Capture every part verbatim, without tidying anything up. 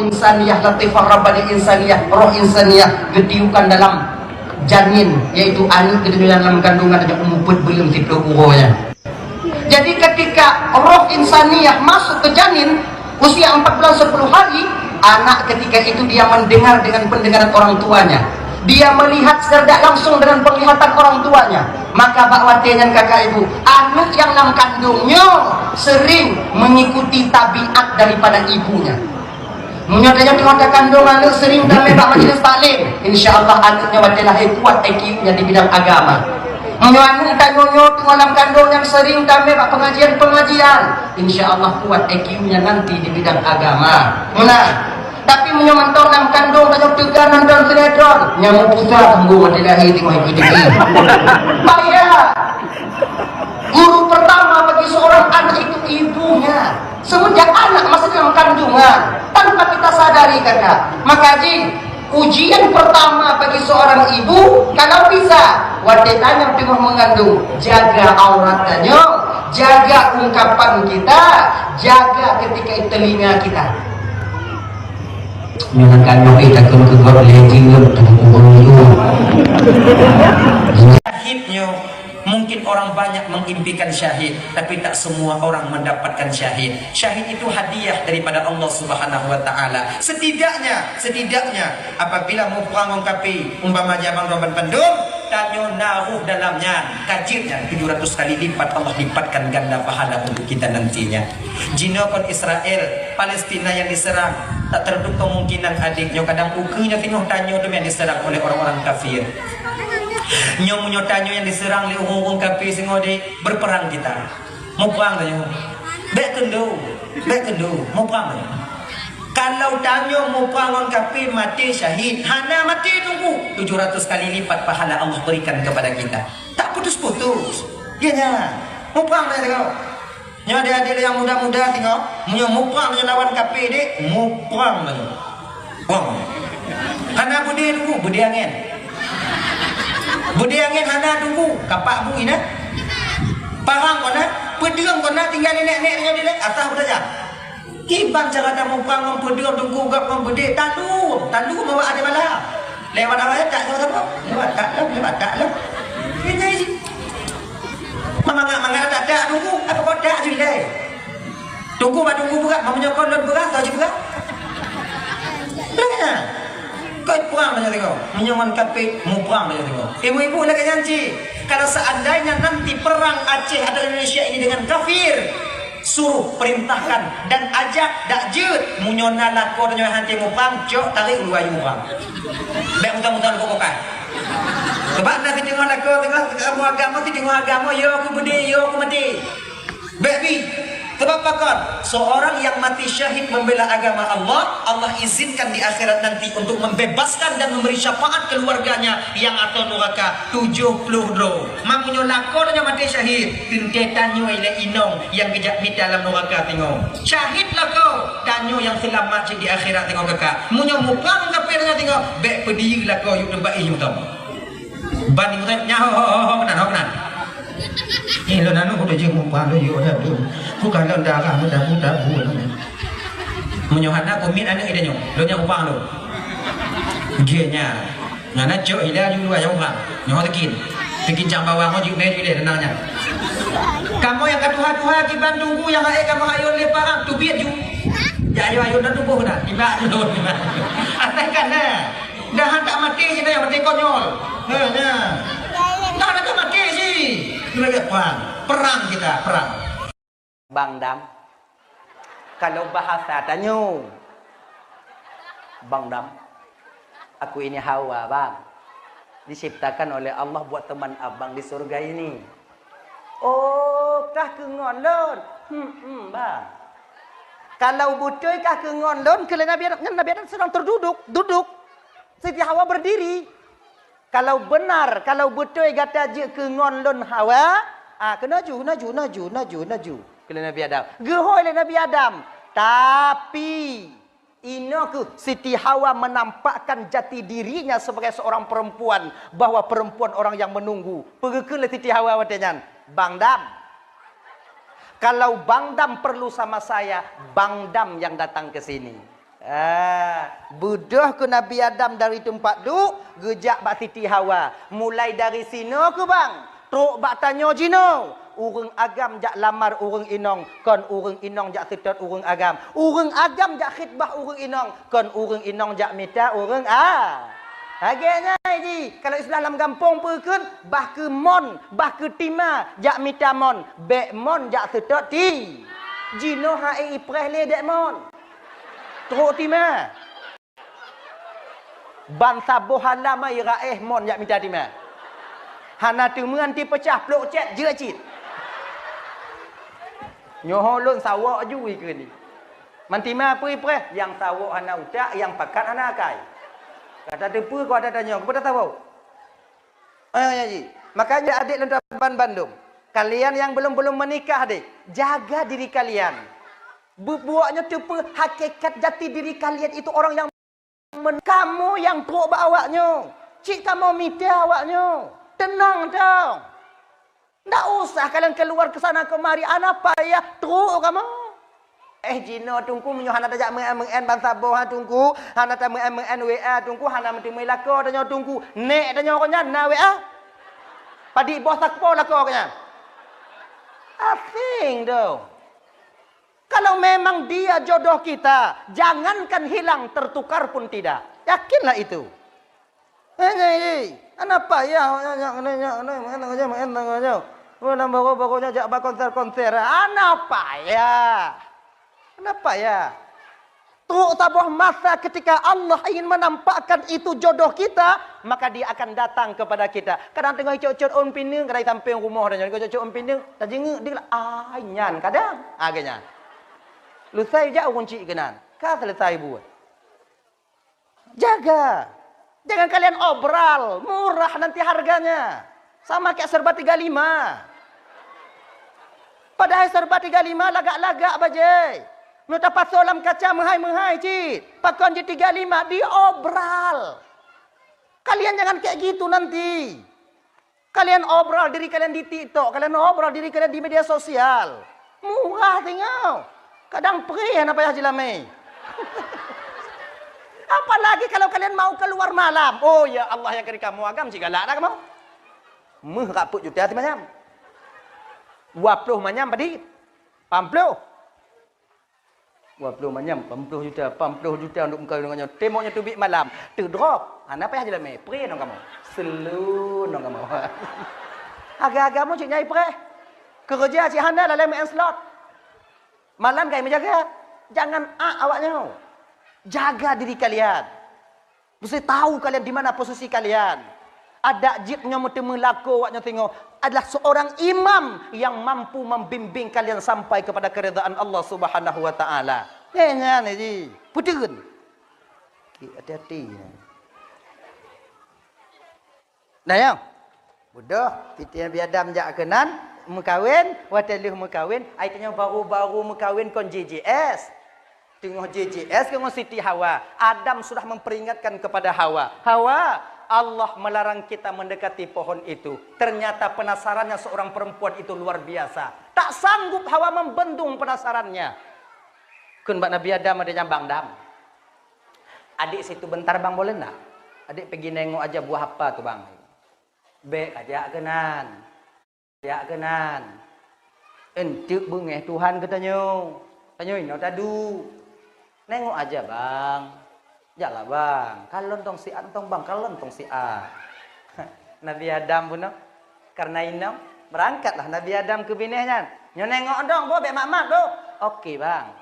Insaniyah, latifah Rabbani insaniyah, roh insaniyah geutiupkan dalam janin, yaitu aneuk geutanyoe nyang lam kandungan tanyoe umu peuet buleuen siplôh uroe nyan. Jadi ketika roh insaniyah masuk ke janin usia empat bulan sepuluh hari, anak ketika itu dia mendengar dengan pendengaran orang tuanya. Dia melihat secara tidak langsung dengan penglihatan orang tuanya. Maka bak watée nyan kakak ibu, aneuk nyang lam kandung nyoe sering mengikuti tabiat daripada ibunya. Meunyoe tanyoe teungoh takandong aneuk sering tamé bak majlis taklim, insya Allah aneuk nyoe watée lahé kuat I Q-nya di bidang agama. Meunyoe aneuk tanyoe nyoe teungoh lam kandong nyang sering tamé bak pengajian-pengajian, insya Allah kuat I Q-nya nanti di bidang agama. Meunan. Tapi meunyoe mantong lam kandong tanyoe teuga nonton sinetron, nyang mupusat sunggoh watée lahé teungoh I Q tinggi. Bahaya. Guru pertama bagi seorang anak itu ibunya. Semenjak anak masih dalam kandungan, tanpa kita sadari kakak. Maka jih, ujian pertama bagi seorang ibu, kalau bisa, watée tanyoe teungoh mengandung, jaga aurat tanyoe, jaga ungkapan kita, jaga ketika telinga kita. Nyoe ka nyoe, eh, takheun keu gob lé jeuem, takheun keu gob lé jeuem. Syahid nyoe, mungkin orang banyak mengimpikan syahid, tapi tak semua orang mendapatkan syahid. Syahid itu hadiah daripada Allah Subhanahu wa Taala. Setidaknya, setidaknya apabila muprang ngon kafé, umpama jak bang droe ban pandum, tanyoe na roh dalam nyan, ka jeuet nyan tujuh ratus kali lipat Allah lipatkan ganda pahala untuk kita nantinya. Jinoe kon Israel, Palestina yang diserang, tak tertutup kemungkinan adik nyoe kadang ukeue nyoe teungoh tanyoe teuma yang diserang oleh orang-orang kafir. Nyoe meunyoe tanyoe yang diserang lé ureuëng-ureuëng kafir singoh dek, berperang kita. Muprang tanyoe. Bék keundo, bék keundo, muprang tanyoe. Kalau tanyoe muprang ngon kafir maté syahid, hana maté teungku, tujuh ratus kali lipat pahala Allah berikan kepada kita. Tak putus-putus. Ya nya. Muprang tanyoe. Nyoe adik-adik yang muda-muda tengok, meunyoe muprang nyoe lawan kafé dek, muprang nyoe. Prang. Hana beudé teungku, beudé angén. Beudé angén hana teungku, kapak bui na. Parang kon na, peudeueng kon na, tinggai lé nek-nek nyoe dilèe, atah beutajam. Kiban cara tamuprang ngon peudeueng teungku gop ngon beudé, talu, talu bawa até bala. Lewat awai tak tahu siapa. Lewat tak lom, lewat tak lom. Ini sih. Mangat-mangat tak tak tunggu, apa kau tak je dai. Tunggu ba tunggu berat, meunyoe kon lôn berat, tau je berat. Berat kan? Kau prang banyak tengok. Meunyoe ngon kafé, muprang banyak tengok. Ibu-ibu lagèe nyan cit. Kalau seandainya nanti perang Aceh atau Indonesia ini dengan kafir, suruh perintahkan dan ajak dak jeuet meunyoe na lakoe tanyoe hanté muprang, cok tarék uluwa muprang. Bèk muprang-muprang lé kokokan. Sebab na siteungoh lakoe teungoh agama, siteungoh agama, yo keu beudé, yo keu maté. Bèk bi. Sebab pakon, seorang yang mati syahid membela agama Allah, Allah izinkan di akhirat nanti untuk membebaskan dan memberi syafaat keluarganya yang atau neraka tujuh puluh droe. Meunyoe lakoe nyoe maté syahid, teuntèe tanyoe lé inong nyang geujak mita lam nuraka singoh. Syahid lakoe, tanyoe nyang seulamat cit di akhirat singoh kakak. Meunyoe muprang kafé nyan singoh, bèk peudiyeu lakoe yue teumpat ih mantong. Ban nyoe nyan ho ho ho ho keunan ho keunan. Ih lôn anu kutu jeuet muprang lôn yue dah tu. Ku kalon darah meudabu-dabu. Meunyoe hana kumiet aneuk ida nyoe, lôn nyang muprang lôn. Dia nyan. Nyan na cok ila ju luwa nyang ulang. Nyoe teukin. Teukin cang bawang nyoe jumé jilé tenang nyan. Kamoe nyang ka tuha-tuha kiban tunggu nyang hai kamoe ayôn lé parang tubiet ju. Ya ayo ayôn dan tuboh na. Tiba ayôn. Atai kan na. Dah hantak maté je na yang maté konyol. Ha na. Dah hantak maté je. Lagi perang. Perang kita, perang. Bang Dam, kalau bahasa tanyoe, Bang Dam, aku ini Hawa, Bang. Diciptakan oleh Allah buat teman abang di surga ini. Oh, kah keu ngon lôn? Hmm, hmm, Bang. Kalau beutôi kah keu ngon lôn, keu lé Nabi Adam, nyan Nabi Adam sedang terduduk, duduk. Siti Hawa berdiri. Kalau benar, kalau beutôi gata jeuet keu ngon lôn Hawa, ah, keunoe ju, noe ju, noe ju, noe ju, noe ju. Keu lé Nabi Adam. Geuhôi lé Nabi Adam. Tapi, inoe keuh Siti Hawa menampakkan jati dirinya sebagai seorang perempuan, bahwa perempuan orang yang menunggu. Peugeukeue lé Siti Hawa watée nyan, "Bang Dam, kalau Bang Dam perlu sama saya, Bang Dam yang datang ke sini." Ah. Beudôh keu Nabi Adam dari teumpat duek, geujak bak Siti Hawa. Mulai dari sinoe keu bang, trok bak tanyoe jinoe. Ureuëng agam jak lamar ureuëng inong, kon ureuëng inong jak seutôt ureuëng agam. Ureuëng agam jak khitbah ureuëng inong, kon ureuëng inong jak mita ureuëng a. Lagée nyan jih, kalau istilah lam gampông peue kheun, bah keu mon, bah keu tima jak mita mon, bék mon jak seutôt ti. Jinoe hai ipreh lé dék mon. Trok tima. Ban saboh hana mai raéh mon jak mita tima. Hana teumeuan ti peucah plok cét jeuet cit. Nyoe lôn sawok ju ikeu ni. Man tima peue ipreh, nyang sawok hana utak, nyang pakat hana akai. Ka tateupeue keu ata tanyoe, keupeue tasawok? Ayah ji. Makanya adik lôn ban bandum, kalian yang belum-belum menikah deh, jaga diri kalian. Bubuaknya teupeu hakikat jati diri kalian itu orang yang men-, kamu yang trok bak awaknyoe. Cik kamu mita awaknyoe. Tenang dong. Ndak usah kalian keluar ke sana kemari, ana payah trok kamu. Eh, jinoe Teungku, meunyoe hana tajak meu'en-meu'en ban saboh ha Teungku, hana tameu'en-meu'en W A Teungku, hana meuteumé lakoe tanyoe Teungku, nék tanyoe nyan na W A. Padit boh sapo lakoe nyan. Asing tu. Kalau memang dia jodoh kita, jangankan hilang, tertukar pun tidak. Yakinlah itu. Hana payah awaknyan nyak keunoe, nyak keunoe, meu'en tanggong jaweueb, meu'en tanggong jaweueb. Lam baroe-baroe nyoe jak ba konser-konser. Hana payah. Hana payah. Trok saboh masa ketika Allah ingin menampakkan itu jodoh kita, maka Dia akan datang kepada kita. Kadang teungoh icot-cot ôn pineung, kadang sampéng rumoh dan nyan icot-cot ôn pineung, tajeungeuk diklah, ai nyan kadang. Ah, geuh nyan. Lusai jak ureueng chik keunan. Ka selesai buet. Jaga. Jangan kalian obral, murah nanti harganya. Sama kayak serba tiga lima. Padahal serba tiga lima lagak-lagak bajée. Meunyoe tapasoe lam kaca meuhai-meuhai cit. Pakon jih tiga lima diobral. Kalian jangan kayak gitu nanti. Kalian obral diri kalian di TikTok, kalian obral diri kalian di media sosial. Murah teungoh. Kadang preh hana payah jilamé. Apalagi kalau kalian mau keluar malam. Oh ya Allah, nyang keu di kamoe agam cit galak dah kamoe. Meuh rap peuet juta simanyam. Dua ploh manyam padit. Pamploh. Dua ploh manyam, pamploh juta, pamploh juta untuk meukawen ngon nyoe. Tembok nyoe teubiet malam, teudrop. Hana payah jilamé, preh ngon kamoe. Selu ngon kamoe. Agam-agam cit nyai preh. Keureuja cit hana, lalée meu'en slot. Malam kai meujaga. Jangan ak awak nyoe. Jaga diri kalian. Mesti tahu kalian di mana posisi kalian. Adak jeuet nyoe meuteumé lakoe awak nyoe singoh adalah seorang imam yang mampu membimbing kalian sampai kepada keridhaan Allah Subhanahu wa Taala. Eh, nyan ji. Peuteun. Ki hati-hati. Nah, ya. Beudôh, Siti Nabi Adam jak keunan meukawen, watée lheueh meukawen, ai tanyoe baru-baru meukawen kon J J S. Teungoh J J S keu ngon Siti Hawa. Adam sudah memperingatkan kepada Hawa, "Hawa, Allah melarang kita mendekati pohon itu." Ternyata penasarannya seorang perempuan itu luar biasa. Tak sanggup Hawa membendung penasarannya. Kheun bak Nabi Adam, "Ada nyang bang dam? Adik situ bentar bang boleh ndak? Adik pergi nengok aja buah apa tu bang." "Bék kajak keunan." Jak keunan. Eunteuk beungéh Tuhan geutanyoe. Tanyoe inoe taduek. Nengok aja, Bang. Jaklah, Bang. Kalon tong siat tong, Bang. Kalon tong siat. Nabi Adam bunoe. Karena inong, berangkatlah Nabi Adam keu binéh nyan. Nyoe nengok dong, boh, bék mat-mat, boh. Oke, Bang.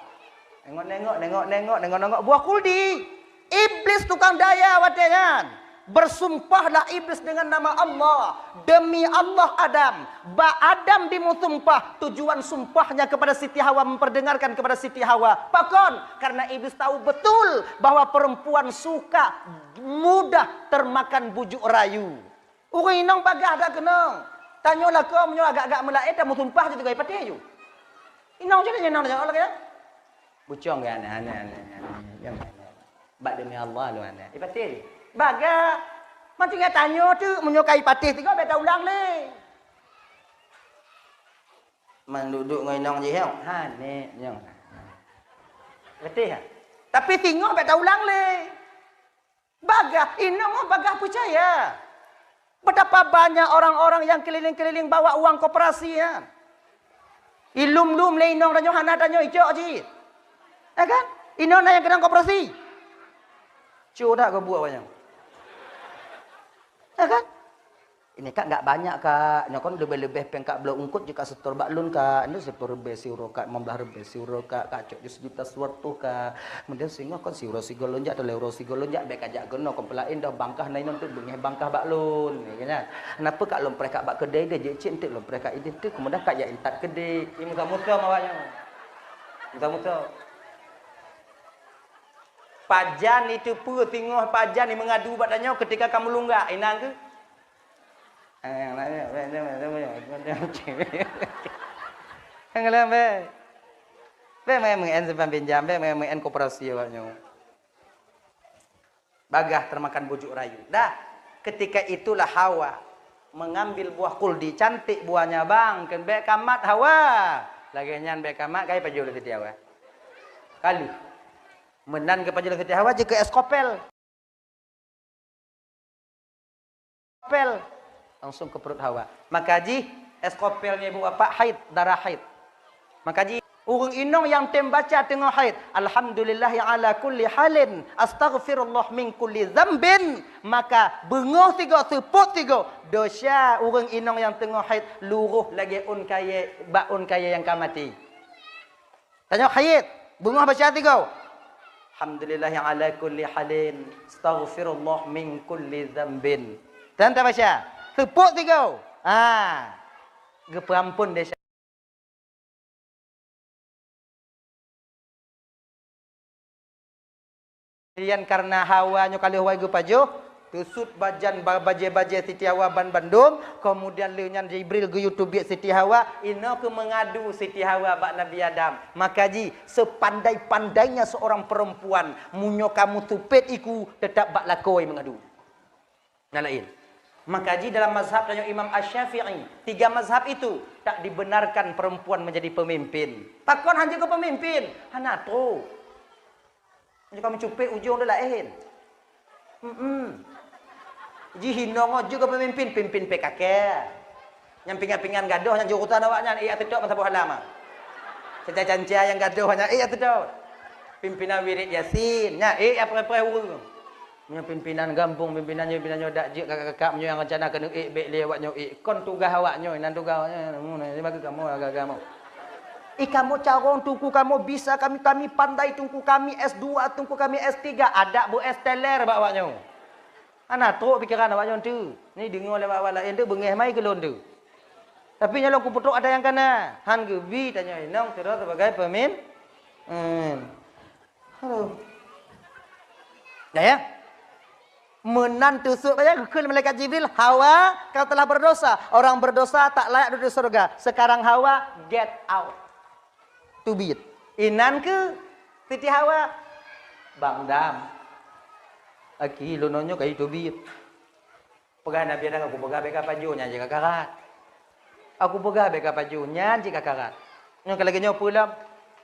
Nengok-nengok, nengok-nengok, nengok-nengok. Buah kuldi. Iblis tukang daya watée nyan. Bersumpahlah iblis dengan nama Allah. Demi Allah Adam. Bak Adam dimeusumpah. Tujuan sumpahnya kepada Siti Hawa, memperdengarkan kepada Siti Hawa. Pakon? Karena iblis tahu betul bahwa perempuan suka mudah termakan bujuk rayu. Ureuëng inong bagaih that keunong. Tanyoe lakoe meunyoe agak-agak meulaét tameusumpah ju teugai patéh ju. Inong ju nyoe inong nyoe lagée nyan. Bucong geuh aneh-aneh, aneh-aneh. Bak demi Allah lôn aneh. Ipatéh. Baga. Macam nyan tanyoe tu meunyoe kai patéh tiga beta ulang lé. Man duek-duek ngon inong jih nyoe. Ha, nek nyoe. Ipatéh ha? Tapi singoh bèk taulang lé. Bagah, inong bagah peucaya. Betapa banyak orang-orang yang keliling-keliling bawa uang koperasi, ya. Ilum-lum lé inong tanyoe hana tanyoe icok cit. Ya kan? Inong na nyang keunong koperasi. Cok dak keu buet awaknyan. Ya kan? Ini, Kak, enggak banyak, Kak. Nyoe kan leubeh-leubeh pèng, Kak, bloe eungkôt jih, Kak, setor bak lôn, Kak. Ini setor ribèe siuroe, Kak, lima belas ribèe siuroe, Kak. Kak, cok jih sejuta seratus, Kak. Kemudian singoh kon siuroe sigoe lôn jak, atau lhèe uroe sigoe lôn jak, bèk kajak keunoe, kon peulaén doh bangkah na inong teuk beungèh bangkah bak lôn. Ya kan? Kenapa, Kak, lôn preh, Kak, bak keudè deh, jeuet cit enteuk lôn preh, Kak, ideh teuk. Kemudian, Kak, jak intat keudè. Ih, musoh-musoh awaknyan. Musoh-musoh. Pajan itu peue singoh pajan nyang meungadu bak tanyoe ketika kamoe lunggak, inong keuh? Nyang laén bèk. Bèk meu'en simpan pinjam, bèk meu'en koperasi awaknyoe. Bagah teumakan bujuk rayu. Dah, ketika itulah Hawa mengambil buah kuldi, cantik buahnya, bang. Kheun, "Bèk kamat, Hawa." Lagèe nyan bèk kamat, ka ipajoh lé Siti Hawa. Ka lheueh. Meunan geupajoh lé Siti Hawa, jikeu es kopel. Kopel. Langsung keu pruet Hawa. Maka jih, es kopel nyan ibu bapak haid, darah haid. Maka jih, ureueng inong nyang tem baca teungoh haid, "Alhamdulillahi ala kulli halin, astaghfirullah min kulli dzambin." Maka beungoh sigoe, seupôt sigoe, desya ureueng inong nyang teungoh haid luroh lagèe ôn kayèe, bak ôn kayèe nyang ka maté. Tanyoe haid, beungoh baca sigoe, "Alhamdulillahi ala kulli halin, astaghfirullah min kulli dzambin." Dan tabaca, seupôt sigoe. Ha. Geupeuamphon desya. Kemudian, karena Hawa nyoe ka lheueh awai geupajoh, teusut bajan ba-, bajèe-bajèe Siti Hawa ban bandum, kemudian lheueh nyan Jibril geuyue teubiet Siti Hawa, inoe keuh meungadu Siti Hawa bak Nabi Adam. Maka jih, sepandai-pandainya seorang perempuan, meunyoe kamoe tupet iku, teutap bak lakoe meungadu. Nyang laén. Maka jih dalam mazhab tanyoe Imam Asy-Syafi'i, tiga mazhab itu tak dibenarkan perempuan menjadi pemimpin. Pakon hanjeuet keu pemimpin? Hana trok. Jika meucupet ujong dia laén. Hmm. Jih inong jeuet keu pemimpin, pimpin P K K. Nyang pingan-pingan gadoh nyang jeurutan awaknyan, ék ateutok masa boh lama. Canca-canca nyang gadoh nyan, ék ateutok. Pimpinan wirid Yasin, nyan ék apreh-apreh ureueng. Meunyoe pimpinan gampông, pimpinan nyoe, pimpinan nyoe dak jeuet kakak-kakak, meunyoe nyang rencana keuneuk ék, bèk lé awaknyoe ék. Kon tugaih awaknyoe, nan tugaih awaknyoe, nyoe, nyoe bagi kamoe, bagi kamoe. Ih, kamoe carông teungku kamoe bisa, kami, kami pandai teungku kami, S dua teungku kami, S tiga, adak bu S teler bak awaknyoe. Hana trok pikeran awaknyoe tu. Ni deungoe lé awak laén tu beungéh mai keu lôn tu. Tapi nyoe lôn kupeutrok ada nyang kana. Han geubi tanyoe inong sidroe sebagai pemim-, hmm. Aduh. Ya, ya. Meunan teusut bak nyan geukheun malaikat Jibril, "Hawa, kau telah berdosa. Orang berdosa tak layak duduk di surga. Sekarang Hawa, get out." Teubiet. Inan keuh Siti Hawa. Bang Adam. Aki, lôn nyoe ka jiteubiet. Peugah Nabi Adam, "Aku peugah bèk kapajoh nyan jih ka karat. Aku peugah bèk kapajoh nyan jih ka karat." Nyoe ka lagèe nyoe peue lom?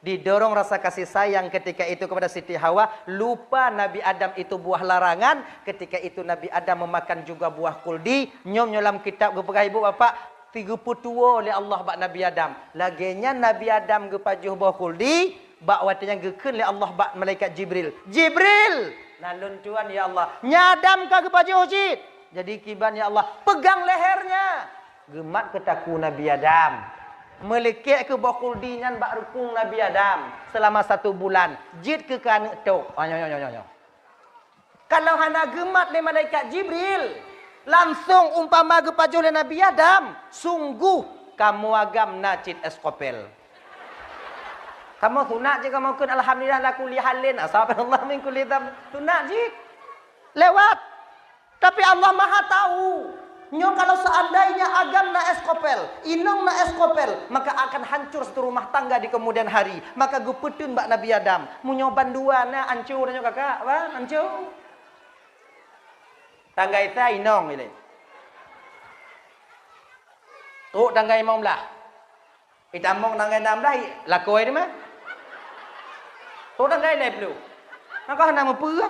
Didorong rasa kasih sayang ketika itu kepada Siti Hawa, lupa Nabi Adam itu buah larangan, ketika itu Nabi Adam memakan juga buah kuldi. Nyoe, nyoe lam kitab geupeugah ibu bapak, sigeupeutuwo lé Allah bak Nabi Adam. Lagèe nyan Nabi Adam geupajoh boh kuldi, bak watèe nyan geukheun lé Allah bak malaikat Jibril, "Jibril!" "Na lôn tuan, ya Allah." "Nyan Adam ka geupajoh cit." "Jadi kiban, ya Allah?" "Pegang lehernya." Geumat keu takue Nabi Adam. Meulekek keu boh kuldi nyan bak rukung Nabi Adam selama satu bulan. Jeuet keu keu aneuk tok. Ah, nyoe, nyoe, nyoe, nyoe. Kalau hana geumat lé malaikat Jibril, langsong umpama geupajoh lé Nabi Adam, sungguh kamoe agam na cit es kopel. Kamoe sunat jih kamoe kheun alhamdulillah ala kulli halin, astagfirullah min kulli dzamb. Sunat jih. Lewat. Tapi Allah Maha Tahu. Nyoe kalau seandainya agam na es kopel, inong na es kopel, maka akan hancur satu rumah tangga di kemudian hari. Maka geupeuteun bak Nabi Adam, "Meunyoe bandua na hancô tanyoe kakak, bang, hancô." Tanggai sa inong ilèe. Trok tanggai limong blah. Itamong tanggai nam blah, i-, lakoe teuma. Trok tanggai lhèe plôh. Maka hana meupeue.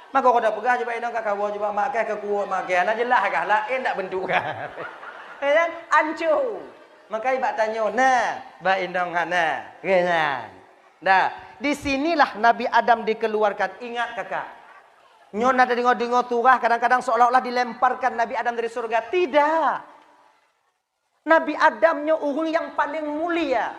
Maka kota peugah jubak inong ka kawo jubak mak kah ka kuwok mak kah. Hana jeulaih kah, laén dak beuntuk kah. Ya kan? Anco. Maka ibak tanyoe na, bak inong hana. Nyan. Nah, di sinilah Nabi Adam dikeluarkan. Ingat kakak. Nyoe na deungoe-deungoe surah kadang-kadang seolah-olah dilemparkan Nabi Adam dari surga. Tidak. Nabi Adam nyoe ureuëng yang paling mulia.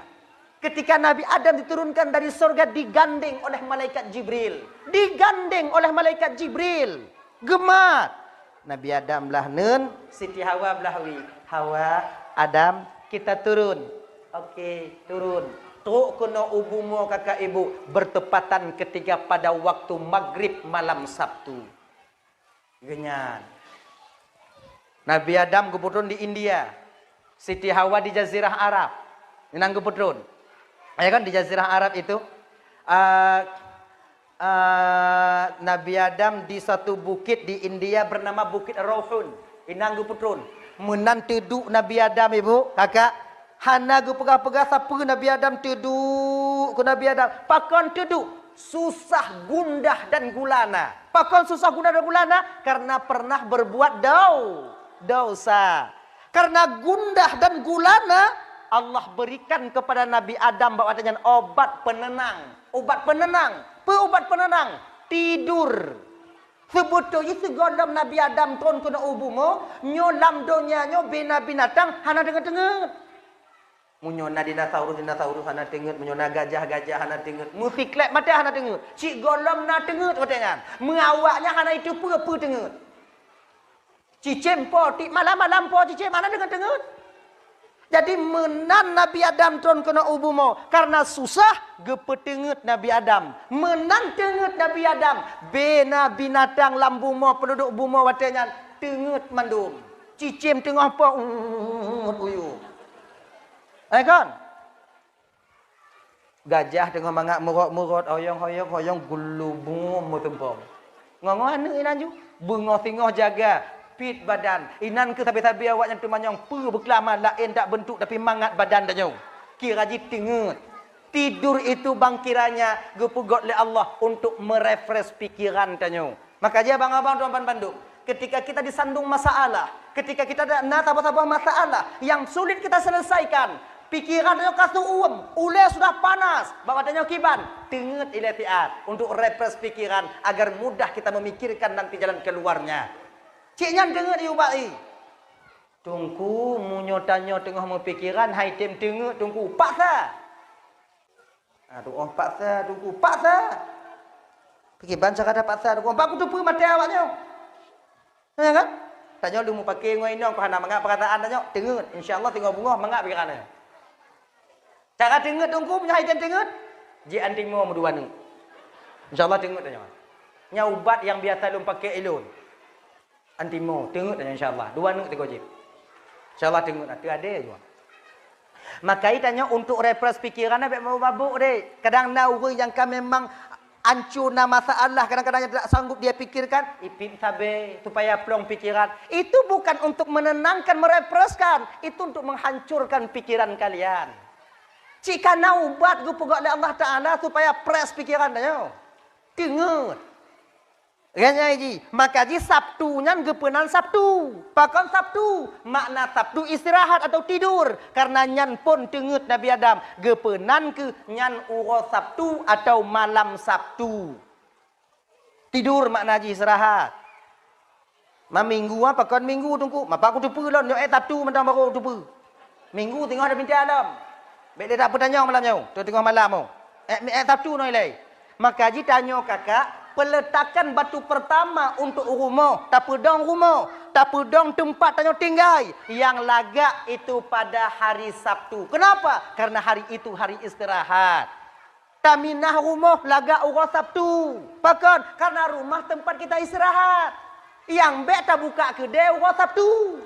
Ketika Nabi Adam diturunkan dari surga digandeng oleh malaikat Jibril. Digandeng oleh malaikat Jibril. Geumat. Nabi Adam blah neun, Siti Hawa blah wie. Hawa, Adam, kita turun. Oke, turun. Trok keunoe u bumoe kakak ibu bertepatan ketika pada waktu maghrib malam Sabtu. Geunyan. Nabi Adam geupeutrön di India. Siti Hawa di Jazirah Arab. Inan geupeutrön. Ya kan, di Jazirah Arab itu, eh, eh, Nabi Adam di satu bukit di India bernama Bukit Rauhun. Inan geupeutrön. Meunan teuduek Nabi Adam, ibu, kakak, hana geupeugah-peugah sapeue Nabi Adam teuduek keu Nabi Adam. Pakon teuduek? Susah, gundah dan gulana. Pakon susah, gundah dan gulana? Karena pernah berbuat dau-, dosa. Karena gundah dan gulana, Allah berikan kepada Nabi Adam bak watée nyan obat penenang. Obat penenang. Peue obat penenang? Tidur. Seubeutôi jih sigohlom Nabi Adam trön keunoe u bumoe, nyoe lam donya nyoe bina binatang hana teungeut-teungeut. Meunyoe na dinosaurus, dinosaurus hana teungeut, meunyoe na gajah, gajah hana teungeut, meusiklét maté hana teungeut. Cit gohlom na teungeut watée nyan. Meuawak nyan hana iteupeue-peue teungeut. Cicém po, tiep malam-malam po cicém hana teungeut-teungeut. Jadi meunan Nabi Adam trön keunoe u bumoe, karena susah geupeuteungeut Nabi Adam. Meunan teungeut Nabi Adam, bina binatang lam bumoe, peunduduek bumoe watée nyan teungeut mandum. Cicém teungoh po, uut uyuek. Eh, kon? Gajah teungoh mangat meurot-meurot, hoyong-hoyong, hoyong geulubung meutumpông. Ngon-ngon aneuk inan ju, beungoh singoh jaga, fit badan. Inan keuh sabe-sabe awaknyan teumanyong peue beukeulamah laén dak beuntuk tapi mangat badan tanyoe. Kira jih teungeut. Tidur itu bang kiranya geupeugöt lé Allah untuk merefresh pikiran tanyoe. Maka jih abang-abang tuan-tuan bandum, ketika kita disandung masalah, ketika kita ada na saboh-saboh masalah yang sulit kita selesaikan, pikiran tanyoe ka seuuem, ulée sudah panas, bak watée nyoe kiban, teungeut ilée siat untuk refresh pikiran agar mudah kita memikirkan nanti jalan keluarnya. Cit nyan teungeut ié ubat i. Teungku, meunyoe tanyoe teungoh meupikiran, hai tem teungeut, Teungku, paksa. Ah, tu'oh paksa, Teungku, paksa. Pakriban cara tapaksa, Teungku? Bak kuteupeue maté awaknyoe. Ya kan? Tanyoe leumo paké ngon inong, keu hana mangat peurasaan tanyoe, teungeut. Insya Allah, singoh beungoh mangat pikiran tanyoe. Cara teungeut, Teungku, meunyoe hai tem teungeut, jieb antimo meudua neuk. Insya Allah, teungeut tanyoe. Nyan ubat nyang biasa lôn paké ilôn. Antimo, teungeut tanyoe insya Allah. Dua neuk tiga jih. Insya Allah teungeut, ateueh adé jua. Maka tanyoe untuk refresh pikiran, bék mabuk-mabuk deh. Kadang na ureuëng nyang ka memang ancu na masalah, kadang-kadang yang tidak sanggup dia pikirkan, ipip sabe supaya plong pikiran. Itu bukan untuk menenangkan, merefreshkan. Itu untuk menghancurkan pikiran kalian. Cit ka na ubat geupeugah lé Allah Ta'ala supaya fresh pikiran tanyoe. Teungeut. Nyan jih, maka jih Sabtu nyan geupeunan Sabtu. Pakon Sabtu? Makna Sabtu istirahat atau tidur. Karena nyan phon teungeut Nabi Adam. Geupeunan keuh nyan uroe Sabtu atau malam Sabtu. Tidur makna jih istirahat. Ma minggu, ah, pakon minggu, Teungku? Mapa kuteupeue lôn, nyoe ék Sabtu mantong barô kuteupeue. Minggu singoh dah pinta lom. Bék lé tapeutanyong malam nyoe, teungoh malam nyoe. Ék, ék Sabtu nyoe ilée. Maka jih tanyoe kakak, peletakan batu pertama untuk rumoh, tapeudong rumoh, tapeudong teumpat tanyoe tinggai, nyang lagak itu pada hari Sabtu. Kenapa? Karena hari itu hari istirahat. Taminah rumoh lagak uroe Sabtu. Pakon? Karena rumah tempat kita istirahat. Nyang bék tabuka keudée uroe Sabtu.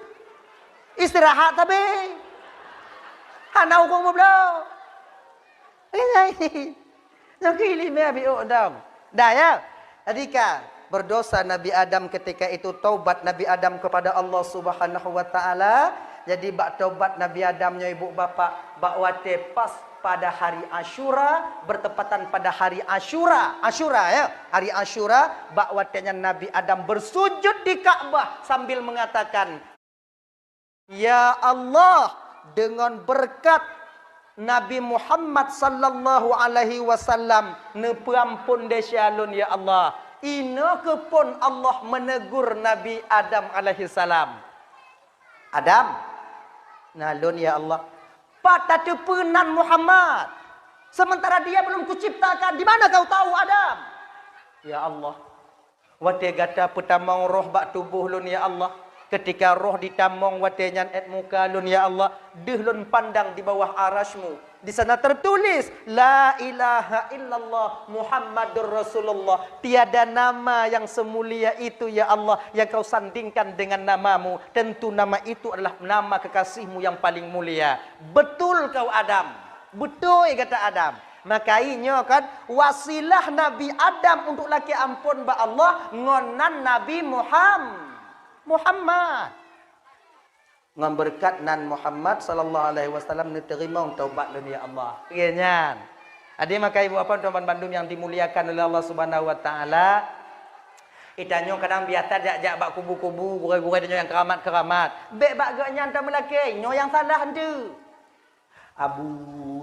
Istirahat sabe. Hana ureuëng meubloe. Nyoe keuh iéleumé Abi Uk dong. Dah ya. Jadi ka berdosa Nabi Adam ketika itu, taubat Nabi Adam kepada Allah Subhanahu wa Ta'ala. Jadi bak taubat Nabi Adam nyoe ibu bapak, bak watée pas Pada hari Asyura, bertepatan pada hari Asyura, Asyura ya, hari Asyura, bak watée nyan Nabi Adam bersujud di Ka'bah sambil mengatakan, "Ya Allah, dengan berkat Nabi Muhammad sallallahu alaihi wasallam, neupeuampon desya lôn ya Allah." Inoe keuphon Allah menegur Nabi Adam alaihissalam. "Adam, na lôn ya Allah." "Pat tateupeue nan Muhammad? Sementara dia belum kuciptakan, di mana kau tahu Adam?" "Ya Allah, watée gata peutamong roh bak tuboh lôn ya Allah, ketika roh ditamong watée nyan 'et muka lôn ya Allah, deuh lôn pandang di bawah arasy-Mu. Di sana tertulis, 'La ilaha illallah Muhammadur Rasulullah.' Tiada nama yang semulia itu ya Allah yang kau sandingkan dengan nama-Mu. Tentu nama itu adalah nama kekasih-Mu yang paling mulia." Betul kau Adam. Beutôi gata Adam. Maka nyoe kan wasilah Nabi Adam untuk lakée amphon bak Allah ngon nan Nabi Muham-, Muhammad. Ngon beureukat nan Muhammad sallallahu alaihi wasallam neuteurimong taubat lôn ya Allah. Lagée nyan. Jadi maka ibu bapak teman bandum yang dimuliakan oleh Allah Subhanahu wa taala, geutanyoe kadang biasa jak-jak bak kubu-kubu, gurée-gurée tanyoe nyang keuramat-keuramat. Bék bak geuh nyan tameulakée, nyoe nyang salah eunteuk. "Abu,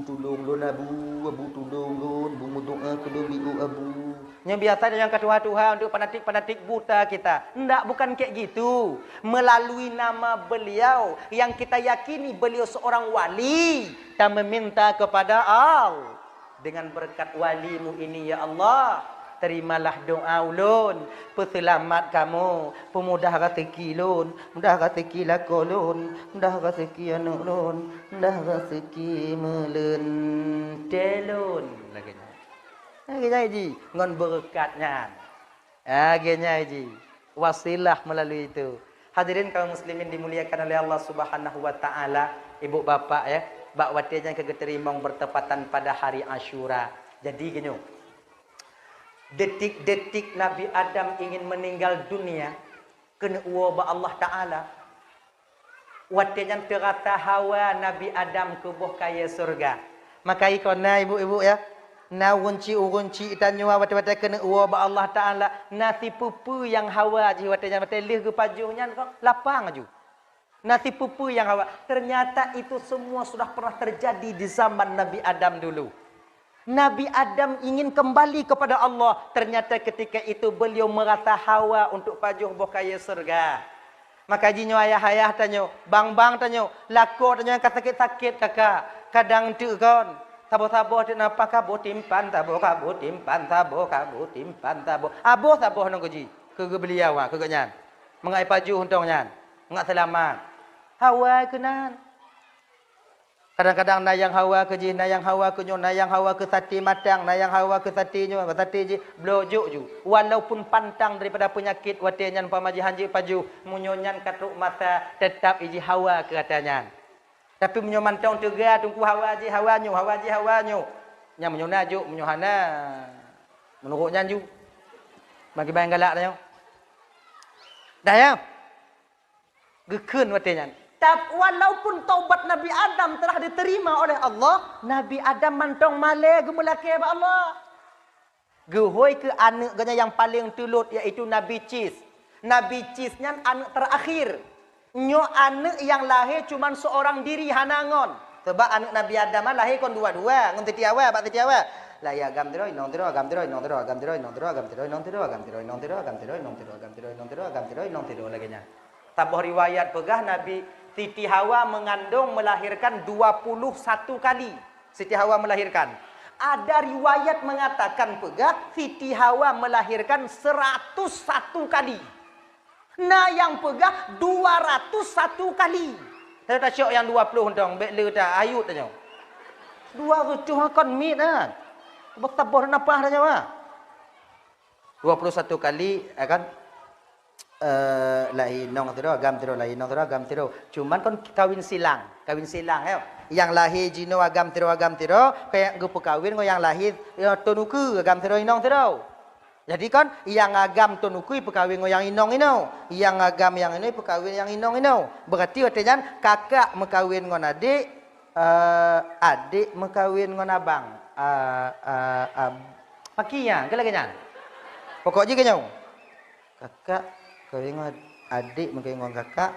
tulông lôn Abu, Abu tulông lôn, Abu meudoá keu lôn Abu." Nyoe biasa nyang ka tuha-tuha untuk fanatik-fanatik buta kita. Ndak, bukan kayak gitu. Melalui nama beliau yang kita yakini beliau seorang wali, kita meminta kepada Allah. Dengan berkat wali-Mu ini ya Allah, terimalah doa ulôn, peuseulamat kamoe, peumudah raseuki lôn, mudah raseuki lakoe lôn, mudah raseuki aneuëk lôn, mudah raseuki meuleuntée lôn. Lagée nyan. Lagée nyan ji, ngon beureukat nyan. Lagée nyan ji, wasilah meulalu itu. Hadirin kaum muslimin dimuliakan oleh Allah Subhanahu wa taala, ibu bapak ya, bak watée nyan ka geuteurimong bertepatan pada hari Asyura. Jadi geutanyoe, detik-detik Nabi Adam ingin meninggal dunia, keuneuk woe bak Allah Taala. Watée nyan teurasa hawa Nabi Adam keu boh kayée syeuruga. Maka ikon na ibu-ibu ya, na ureuëng chik-ureuëng chik tanyoe watée-watée keuneuk woe bak Allah Taala, na sipeue-peue nyang hawa jih watée nyan, watée lheueh geupajoh nyan kok lapang aju. Na sipeue-peue nyang hawa. Ternyata itu semua sudah pernah terjadi di zaman Nabi Adam dulu. Nabi Adam ingin kembali kepada Allah. Ternyata ketika itu beliau merasa hawa untuk pajoh boh kayée syeuruga. Maka jinoe ayah-ayah tanyoe, bang-bang tanyoe, lakoe tanyoe nyang ka sakét-sakét kakak, kadang teuk kon, saboh-saboh teuk napa kaboh timpan, saboh kaboh timpan, saboh kaboh timpan, saboh. Aboh saboh ngon keu jih, keu geubeuliau ha, keu geuhnyan. Mangat ipajoh untông nyan, mangat seulamat. Hawa keunan. Kadang-kadang na nyang hawa keu jih, na nyang hawa keu nyoe, na nyang hawa keu saté matang, na nyang hawa keu saté nyoe, keu saté jih, bloe jok ju. Walaupun pantang daripada peunyakét watée nyan umpama jih hanjeuet pajoh, meunyoe nyan ka trok masa, teutap iji hawa keu ata nyan. Tapi meunyoe mantong teuga teungku hawa jih hawa nyoe, hawa jih hawa nyoe, nyan meunyoe na jok, meunyoe hana, meunurot nyan ju. Bagi bayang galak tanyoe. Dah ya? Geukheun watée nyan. Tap-, walaupun taubat Nabi Adam telah diterima oleh Allah, Nabi Adam mantong malée geumeulakée bak Allah. Geuhôi keu aneuëk geuhnyan nyang paleng teulot, yaitu Nabi Cis. Nabi Cis nyan aneuëk teurakhir. Nyoe aneuëk nyang lahé cuman seorang diri hana ngon. Sebab aneuëk Nabi Adam nyan lahé kon dua-dua, ngon Siti Hawa bak Siti Hawa. Lahé agam sidroe, inong sidroe, agam sidroe, inong sidroe, agam sidroe, inong sidroe, agam sidroe, inong sidroe, agam sidroe, inong sidroe, agam sidroe, inong sidroe, agam sidroe, inong sidroe, lagée nyan. Saboh riwayat peugah Nabi Siti Hawa mengandung, melahirkan dua puluh satu kali. Siti Hawa melahirkan. Ada riwayat mengatakan peugah Siti Hawa melahirkan seratus satu kali. Na nyang peugah dua ratus satu kali. Saya tak syok nyang dua puluh untông, bék le ta ayut tanyoe. Dua ratus kon mit kan. Saboh-saboh nafah tanyoe ha. Dua puluh satu kali, ya kan? Eh, lahé inong sidroe, agam sidroe, lahé inong sidroe, agam sidroe. Cuman kon kawin silang, kawin silang, ya. Nyang lahé jinoe agam sidroe, agam sidroe, kaya geupeukawin ngon nyang lahé, ya, thôn ukeue, agam sidroe, inong sidroe. Jadi kon, nyang agam thôn ukeue peukawin ngon nyang inong inoe, nyang agam nyang inoe peukawin nyang inong inoe. Berarti watée nyan kakak meukawin ngon adék, Eh, adék meukawen ngon abang. Eh, eh, ab-, pakri nyan, keu lagèe nyan. Pokok jih keu nyoe. Kakak kawin ngon adék, meukawen ngon kakak,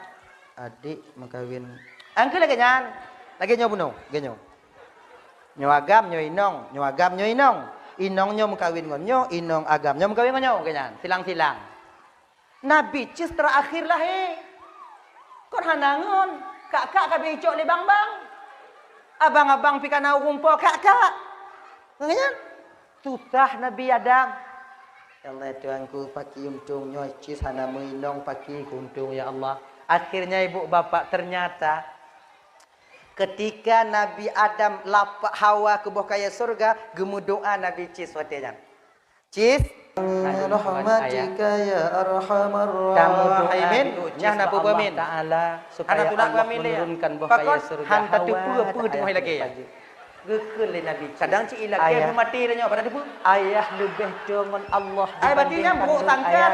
adék meukawen. Nyang keu lagèe nyan, lagèe nyoe bunoe, lagèe nyoe. Nyoe agam, nyoe inong, nyoe agam, nyoe inong. Inong nyoe meukawen ngon nyoe, inong agam nyoe meukawen ngon nyoe, lagèe nyan, silang-silang. Nabi Cis terakhir lahé. Kon hana ngon, kakak ka bicok lé bang-bang. Abang-abang pih ka na ureueng po kakak. Lagèe nyan. Susah Nabi Adam. Ya Allah, Tuhanku, pakri untông nyoe, Cis hana meuinong, pakri untông, ya Allah. Akhirnya, ibu bapak, ternyata ketika Nabi Adam lapak Hawa keu boh kayèe syeuruga, geumeudoa Nabi Cis watèe nyan. Cis, rahmatika ya arhamar rahimin. Nyan na peue peuamin? Taala supaya Allah menurunkan boh kayèe syeuruga. Hana teupeue-peue teungoh ilakèe. Geukheun lé Nabi Cis. Kadang cit ilakèe beumaté tanyoe, padahai teupeue. Ayah leubeh toe ngon Allah dibandingkan lôn, Ayah.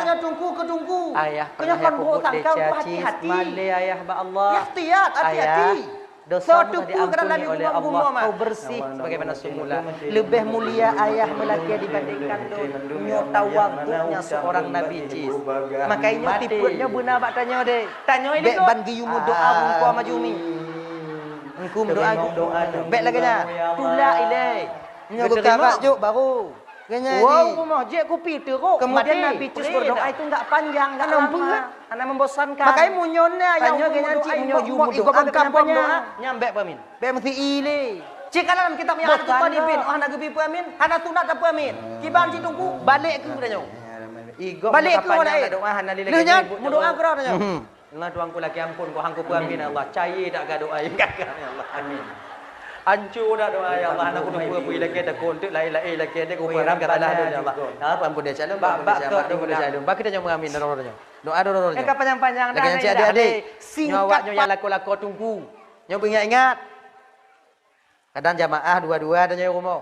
Ayah pernah nyang peubuet desya Cis, malèe Ayah bak Allah. Ikhtiyat, hati-hati. Ayah, dosa meuka diampuni oleh Allah, kau bersih sebagaimana semula. Leubeh mulia Ayah meulakèe dibandingkan lôn. Nyoe tawaduknya seorang Nabi Cis. Makanya nyoe tipeue nyoe beuna bak tanyoe deh. Tanyoe bèk ban geuyue meudoa bungkôh maju mi. Engku meudoa, bèk lagèe nyan. Tulak ilèe. Nyoe geukarat jok baru. Wow, rumoh jeuet kupi teurok. Kemudian Nabi Cis berdoa itu enggak panjang, enggak lama. Hana membosankan. Makanya meunyoe na nyang tanyoe geudoa, cit meunyoe ju meudoa, kampung doa, nyan bèk peuamin. Bèk meusi ilèe. Cit kana lam kitab yang ada tupa dipin, oh, hana geubi peuamin, hana sunat tapeuamin. Kiban cit teungku, balek keu tanyoe. Balek keu hana doa, hana lilai. Lheuh nyan meudoa keudroe tanyoe. Allah Tuhanku lakèe ampôn, kok hangku peuamin, ya Allah. Cayé dak ka doa, ya Allah. Amin. Anco dak doa, ya Allah. Hana kuteupeu peue lakèe takot, teuk laén-laén lakèe deh, kupeurang kata lah, ya Allah. Ya, ampôn deh, shalom, bak, ampôn deh, bak, shalom, bak, ampôn deh, shalom. Bak kita nyoe mengamin, doro-doro nyoe. Doa doro-doro nyoe. Ka panjang-panjang dah, adik-adik. Nyoe awak nyoe nyang lakoe-lakoe teungku. Nyoe beuingat-ingat. Kadang jamaah dua-dua dah nyoe rumoh.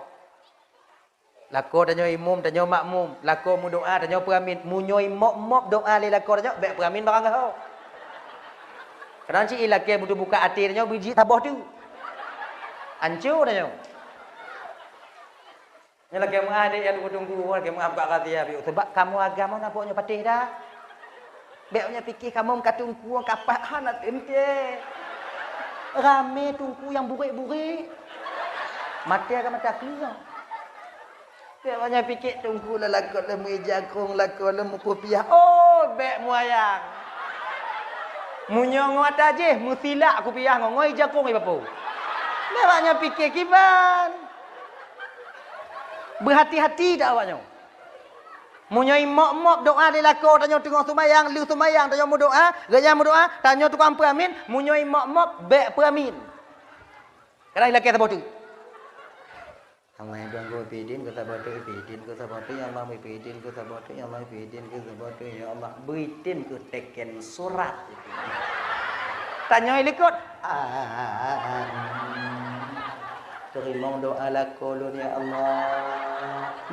Lakoe tanyoe imum, tanyoe makmum. Lakoe meudoa, tanyoe peuamin. Meunyoe mop-mop doa lé lakoe tanyoe, bèk peuamin barang gaho. Kadang cit ilakèe beuteubuka até tanyoe, biji saboh tu. Anco tanyoe. Nyoe lakèe meuah deh, nyang teungku-teungku, lakèe meuah buka rahasia piôh. Sebab kamoe agam na pok nyoe patéh dah. Bèk nyoe pike kamoe ka teungku, ka paih hana teuntèe. Ramé teungku nyang burék-burék. Maté ka mata keue. Bèk nyoe pike teungku la lakoe lé meuija kong, lakoe lé meukupiah. Oh, bèk muayang. Meunyoe ngon ata jih, meusilak kupiah ngon, ngon ija kong ibapo. Bèk nyoe pike kiban. Beuhati-hati dak awak nyoe. Meunyoe mop-mop doa lé lakoe tanyoe teungoh seumayang, lheuh seumayang tanyoe meudoa, geuhnyan meudoa, tanyoe tukang peuamin, meunyoe mop-mop, bèk peuamin. Kadang ilakèe saboh teuk. Allah yang tuanku, pidin ku saboh teuk, pidin ku saboh teuk, ya Allah, pidin ku saboh teuk, ya Allah, pidin ku saboh teuk, ya Allah, beuitin ku teken surat. Tanyoe likot. Ah, teurimong doa lakoe lôn, ya Allah.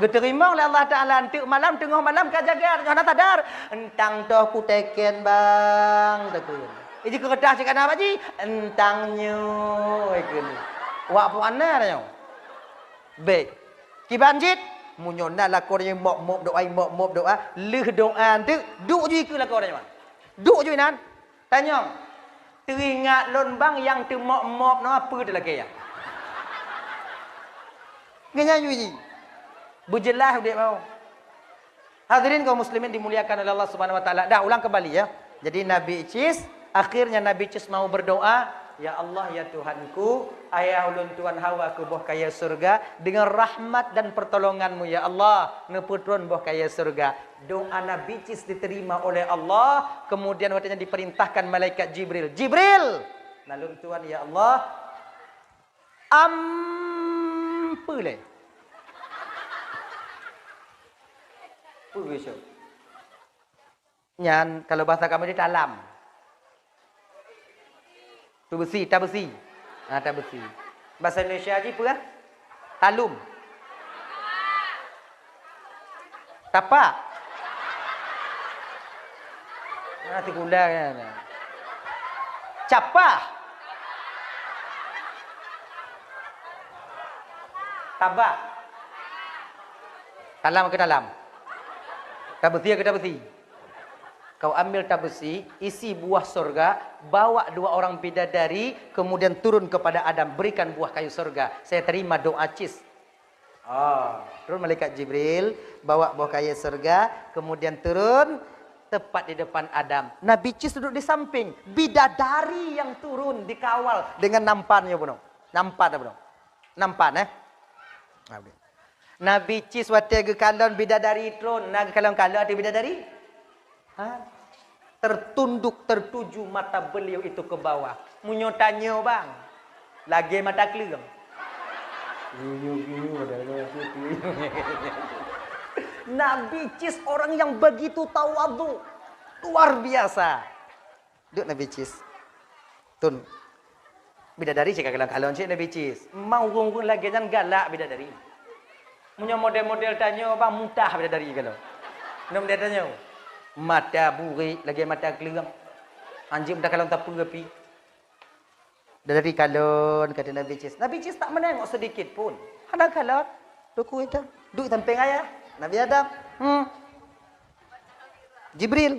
Geuteurimong lé Allah Taala, enteuk malam, teungoh malam ka jaga, hana sadar. Entang toh kuteken, Bang, takheun. Iji keureutah cit kana, Pak Ji? Entang nyoe, kheun. Wak puana nyoe. Bèk. Kiban cit, meunyoe na lakoe nyoe mop-mop doa, mop-mop doa, lheuh doa enteuk, duek ju ikeue lakoe nyoe. Duek ju inan. Tanyong, teuingat lôn bang nyang teumop-mop nyoe peue teulakèe nyan? Nyan ju jih. Beujeulaih udép awak. Hadirin kaum muslimin dimuliakan oleh Allah Subhanahu wa taala. Dah ulang kembali ya. Jadi Nabi Idris, akhirnya Nabi Idris mau berdoa, "Ya Allah, ya Tuhanku, ayah ulôn tuan Hawa keu boh kayèe syeuruga, dengan rahmat dan pertolongan-Mu ya Allah, neupeutron boh kayèe syeuruga." Doa Nabi Idris diterima oleh Allah, kemudian watèe nyan diperintahkan malaikat Jibril, "Jibril, na lôn tuan ya Allah, am peue lé?" Peue geusok? Nyan kalau bahasa kamoe di talam. Tu besi, ta besi. Ha, ta besi. Bahasa Indonesia jih peue? Talum. Tapak. Ha, sikula kan. Capah. Abah. Talam ke talam? Tabesi ke tabesi? Kau ambil tabesi, isi buah sorga, bawa dua orang bidadari, kemudian turun kepada Adam, berikan buah kayu sorga. Saya terima doa cis. Oh, turun malaikat Jibril, bawa buah kayu sorga, kemudian turun tepat di depan Adam. Nabi cis duduk di samping. Bidadari yang turun dikawal dengan nampan, ya bunoe. Nampan, ya bunoe. Nampan, eh? Nabi cis watèe geukalon bidadari tron, na geukalon-kalon ateueh bidadari? Ha? Tertunduk, tertuju mata beliau itu ke bawah. Meunyoe tanyoe, bang, lagèe mata kleueng. Nabi cis orang yang begitu tawadhu, luar biasa. Duek Nabi cis. Tun. Bidadari cit ka kalon-kalon cit Nabi cis. Memang ureueng-ureueng lagèe nyan galak bidadari. Meunyoe model-model tanyoe, bang, mutah bidadari kalon. Meunyoe model tanyoe, mata burék lagèe mata kleueng. Anjeuk meudakalon tapeue pih. Bidadari kalon, kata Nabi cis. Nabi cis tak menengok sedikit pun. Hana kalon. Duek itu. Duek sampéng ayah. Nabi Adam. Hmm. Jibril.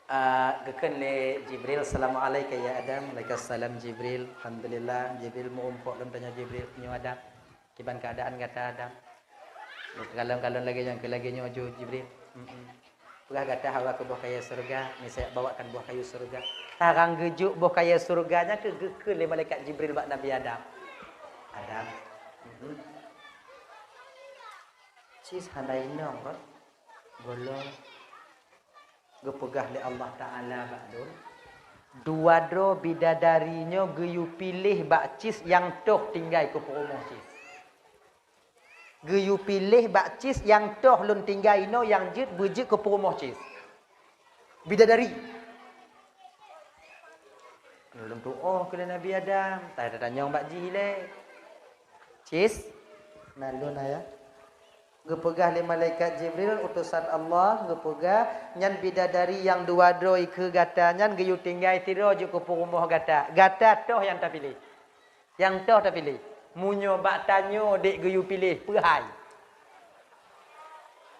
Ah, geukheun lé Jibril, "Assalamu'alaika ya Adam." "Waalaikumsalam Jibril." "Alhamdulillah." Jibril meuumpok lom tanyoe Jibril, "Nyoe Adam. Kiban keuadaan gata Adam?" Kalon-kalon lagèe nyan, keu lagèe nyoe ju Jibril. Mm-mm. "Peugah gata hawa keu boh kayèe syeuruga, ni saya bawakan boh kayèe syeuruga." Tarang geujok boh kayèe syeuruga nyan keu geukheun lé malaikat Jibril bak Nabi Adam. "Adam." Mm-mm. "Cis hana inong kon?" "Gohlom." Geupeugah lé Allah Ta'ala bak lôn, "Dua droe bidadari nyoe geuyue piléh bak cis nyang toh tinggai keu peurumoh cis. Geuyue piléh bak cis nyang toh lôn tinggai inoe nyang jeuet beujeuet keu peurumoh cis." Bidadari. Lôn tu'oh keu lé Nabi Adam, ta-, tatanyong bak jih ilèe. "Cis, na lôn ayah." Geupeugah lé malaikat Jibril, utosan Allah, geupeugah, "Nyan bidadari nyang dua droe keu gata nyan geuyue tinggai sidroe jeuet keu peurumoh gata. Gata toh nyang tapiléh." Nyang toh tapiléh. Meunyoe bak tanyoe dek geuyue piléh, peue hai?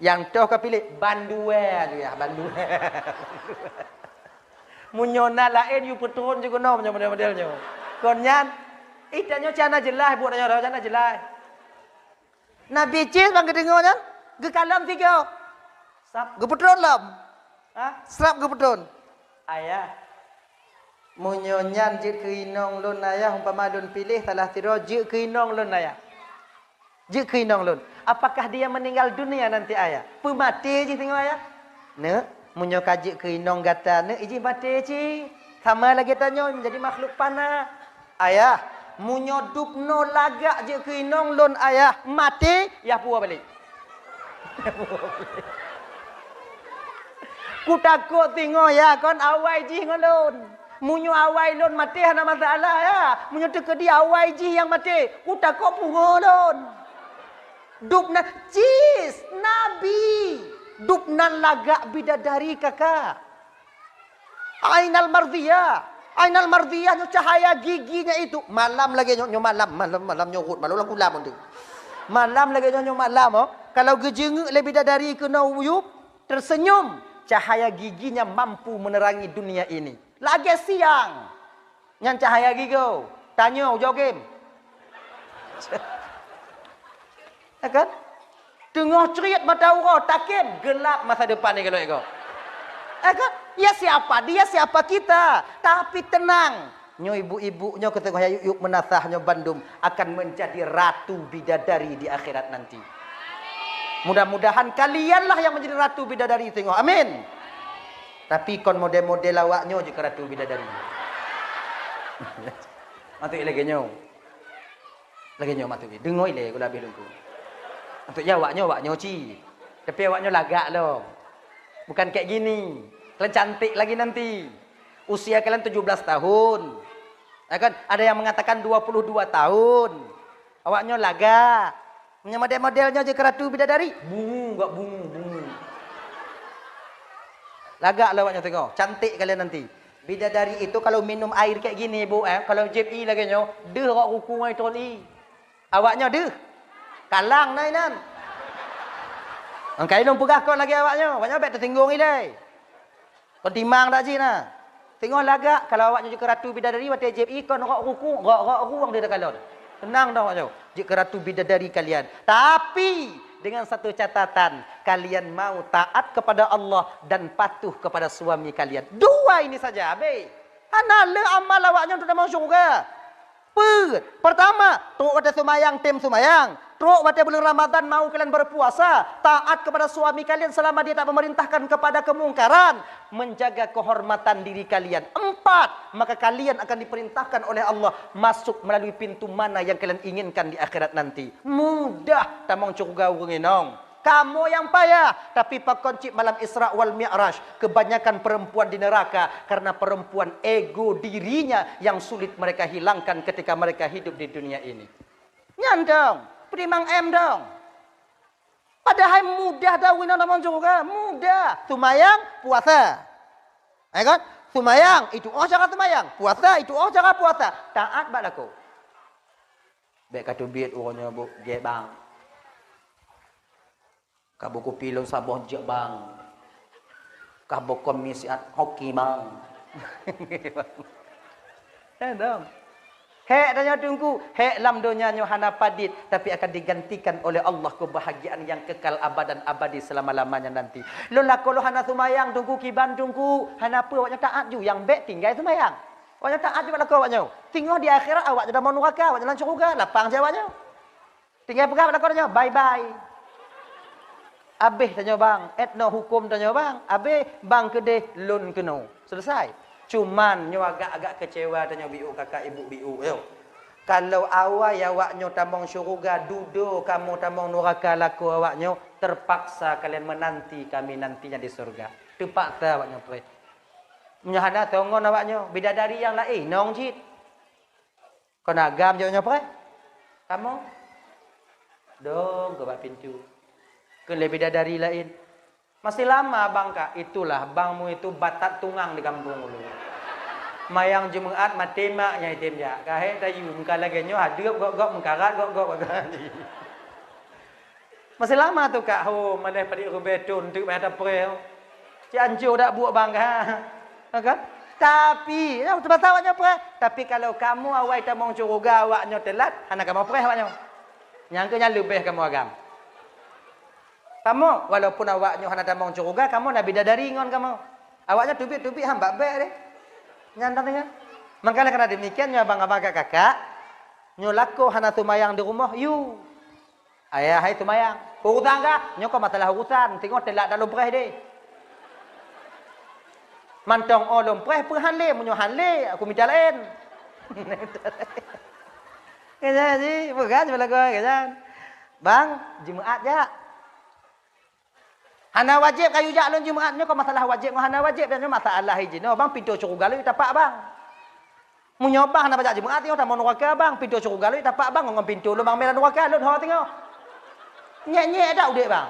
Nyang toh kapiléh, bandua ju yah, bandua. Meunyoe na laén yue peutron ju keunoe, meunyoe model-model nyoe. Kon nyan, ih, tanyoe cana jeulaih, buet tanyoe cana jeulaih. Nabi cis ban geudeungoe nyan, geukalon sigoe. Sab. Geupeutron lom. Ha? Sab geupeutron. Ayah. Meunyoe nyan jeuet keu inong lôn ayah, umpama lôn piléh salah sidroe jeuet keu inong lôn ayah. Jeuet keu inong lôn. Apakah dia meninggal dunia nanti ayah? Peumaté jih singoh ayah? Neuk, meunyoe ka jeuet keu inong gata neuk, ijih maté cit. Sama lagèe tanyoe menjadi makhluk fana. Ayah, meunyoe dubnoe lagak jeuet keu inong lôn ayah, maté, yah puwoe balek. Kutakot singoh yah kon awai jih ngon lôn. Meunyoe awai lôn maté hana masalah yah. Meunyoe teukeudi awai jih nyang maté, kutakot pungo lôn. Dubnan, cis, Nabi. Dubnan lagak bidadari kakak. Ainal mardhiyah. Ainal mardhiyah nyoe cahaya giginya itu. Malam lagèe nyoe, nyoe malam, malam, malam nyoe rhot, malam lam kulam tu. Malam lagèe nyoe, nyoe malam, oh. Kalau geujeungeuk lé bidadari keunoe uyueb, tersenyum, cahaya giginya mampu menerangi dunia ini. Lagèe siang. Nyan cahaya gigoe. Tanyoe ujoe game. Ya kan? Teungoh crit mata uroe, takem, gelap masa depan ni kalau ego. Ya kan? Ya siapa dia, siapa kita? Tapi tenang. Nyoe ibu-ibu nyoe keu teungoh yub-yub meunasah nyoe bandum akan menjadi ratu bidadari di akhirat nanti. Mudah-mudahan kalianlah yang menjadi ratu bidadari teungoh. Amin. Tapi kon model-model awak nyoe jeuet keu ratu bidadari. Maksud lagèe nyoe. Lagèe nyoe maksud jih. Deungoe ilèe gula bih lungku. Maksud jih awak nyoe, awak nyoe cit. Tapi awak nyoe lagak lom. Bukan kayak gini. Kalian cantik lagi nanti. Usia kalian tujuh belas tahun. Ya kan? Ada yang mengatakan dua puluh dua tahun. Awak nyoe lagak. Meunyoe model-model nyoe jeuet keu ratu bidadari, bungu gak bungu, bungu. Lagak lah awak nyoe teungoh, cantik kalian nanti. Bidadari itu kalau minum air kayak gini, Bu, eh, kalau jieb ie lagèe nyoe, deuh rot ruku ngon tron ie. Awak nyoe deuh. Kalang na inan. Angkai lôn peugah kon lagée awak nyoe, awak nyoe bék teusinggong ilée. Kon timang dak jih na. Teungoh lagak kalau awak nyoe jeuet keu ratu bidadari watée jieb ié kon rok ruku, rok-rok ruwang di takalon. Tenang dong awak nyoe. Jeuet keu ratu bidadari kalian. Tapi dengan satu catatan, kalian mau taat kepada Allah dan patuh kepada suami kalian. Dua ini saja, habéh. Hana le amal awak nyoe untuk tamong syeuruga. Peue? Pertama, trok watée seumayang tem seumayang. Trok watée buleuen Ramadan mau kalian berpuasa, taat kepada suami kalian selama dia tak memerintahkan kepada kemungkaran, menjaga kehormatan diri kalian. Empat, maka kalian akan diperintahkan oleh Allah masuk melalui pintu mana yang kalian inginkan di akhirat nanti. Mudah tamong syeuruga ureuëng inong. Kamoe nyang payah, tapi pakon cit malam Isra wal Mi'raj, kebanyakan perempuan di neraka karena perempuan ego dirinya yang sulit mereka hilangkan ketika mereka hidup di dunia ini. Nyan dong, peudimang em dong. Padahai mudah dah wina tamong syeuruga, mudah. Seumayang, puasa. Ya kan? Seumayang, itu oh cara seumayang. Puasa, itu oh cara puasa. Taat bak lakoe. Bék ka teubiet uroe nyoe bu, gét bang. Ka beukupi lôn saboh jeuet bang. Ka beukom mi siat hoki bang. Eh dong. Hék tanyoe teungku, hék lam donya nyoe hana padit, tapi akan digantikan oleh Allah kebahagiaan yang kekal abadan abadi selama-lamanya nanti. Lôn lakoe lôn hana seumayang teungku, kiban teungku, hana peue awak nyoe taat ju, nyang bék tinggai seumayang. Awak nyoe taat ju bak lakoe awak nyoe. Teungoh di akhirat awak nyoe tamong nuraka, awak nyoe lam syeuruga, lapang jih awak nyoe. Tinggai peugah bak lakoe tanyoe, "Bye bye." Abéh tanyoe bang, ét noe huköm tanyoe bang, abéh bang keudeh lôn keunoe. Selesai. Cuman nyoe agak-agak kecewa tanyoe biu kakak ibu biu yo. Kalau awai awak nyoe tamong syeuruga, dudoe kamoe tamong nuraka lakoe awak nyoe, terpaksa kalian menanti kami nantinya di surga. Terpaksa awak nyoe preh. Meunyoe hana tongon awak nyoe, bidadari nyang laén nong cit. Kon agam jaweueb nyoe preh? Kamoe? Dong keu bak pintoe. Keu lé bidadari laén. Masih lama abang kak, itulah bangmu itu batat tungang di kampung ulôn. Mayang Jumeuat maté mak nyang item jak. Kahé tayue meuka lagée nyoe hadeueb gok-gok meukarat gok-gok. Masih lama tu kak ho manéh padit rubée thon teuk payah tapreh. Cit ancô dak buet bang ka. Ha kan? Tapi, ya, teupasal awak nyoe preh. Tapi kalau kamoe awai tamong syeuruga awak nyoe teulat, hana kamoe preh awak nyoe. Nyang keu nyan leubeh kamoe agam. Kamoe, walaupun awak nyoe hana tamong syeuruga, kamoe na bidadari ngon kamoe. Awak nyoe teubiet-teubiet han bak bék deh. Nyan teuingat. Maka karena demikian nyoe abang-abang kakak-kakak, nyoe lakoe hana seumayang di rumoh, yu. Ayah hai seumayang. Urusan kah? Nyoe kon masalah urusan. Teungoh teulat dak lôn preh deh. Mantong oh lôn preh peue han lé, meunyoe han lé, aku mita laén. Kaya ji, bukan cuma lagu kaya. Bang, Jumaat jak. Hana wajéb kayue jak lôn Jumaat, nyoe kon masalah wajéb ngon hana wajéb, dan nyoe masalah jinoe, bang, pintoe syeuruga lôn tapak, bang. Meunyoe bang hana bajak Jumaat, nyoe tamong nuraka, bang, pintoe syeuruga lôn tapak, bang, ngon pintoe lubang merah nuraka, lôn ho teungoh. Nyek-nyek dak udép, bang.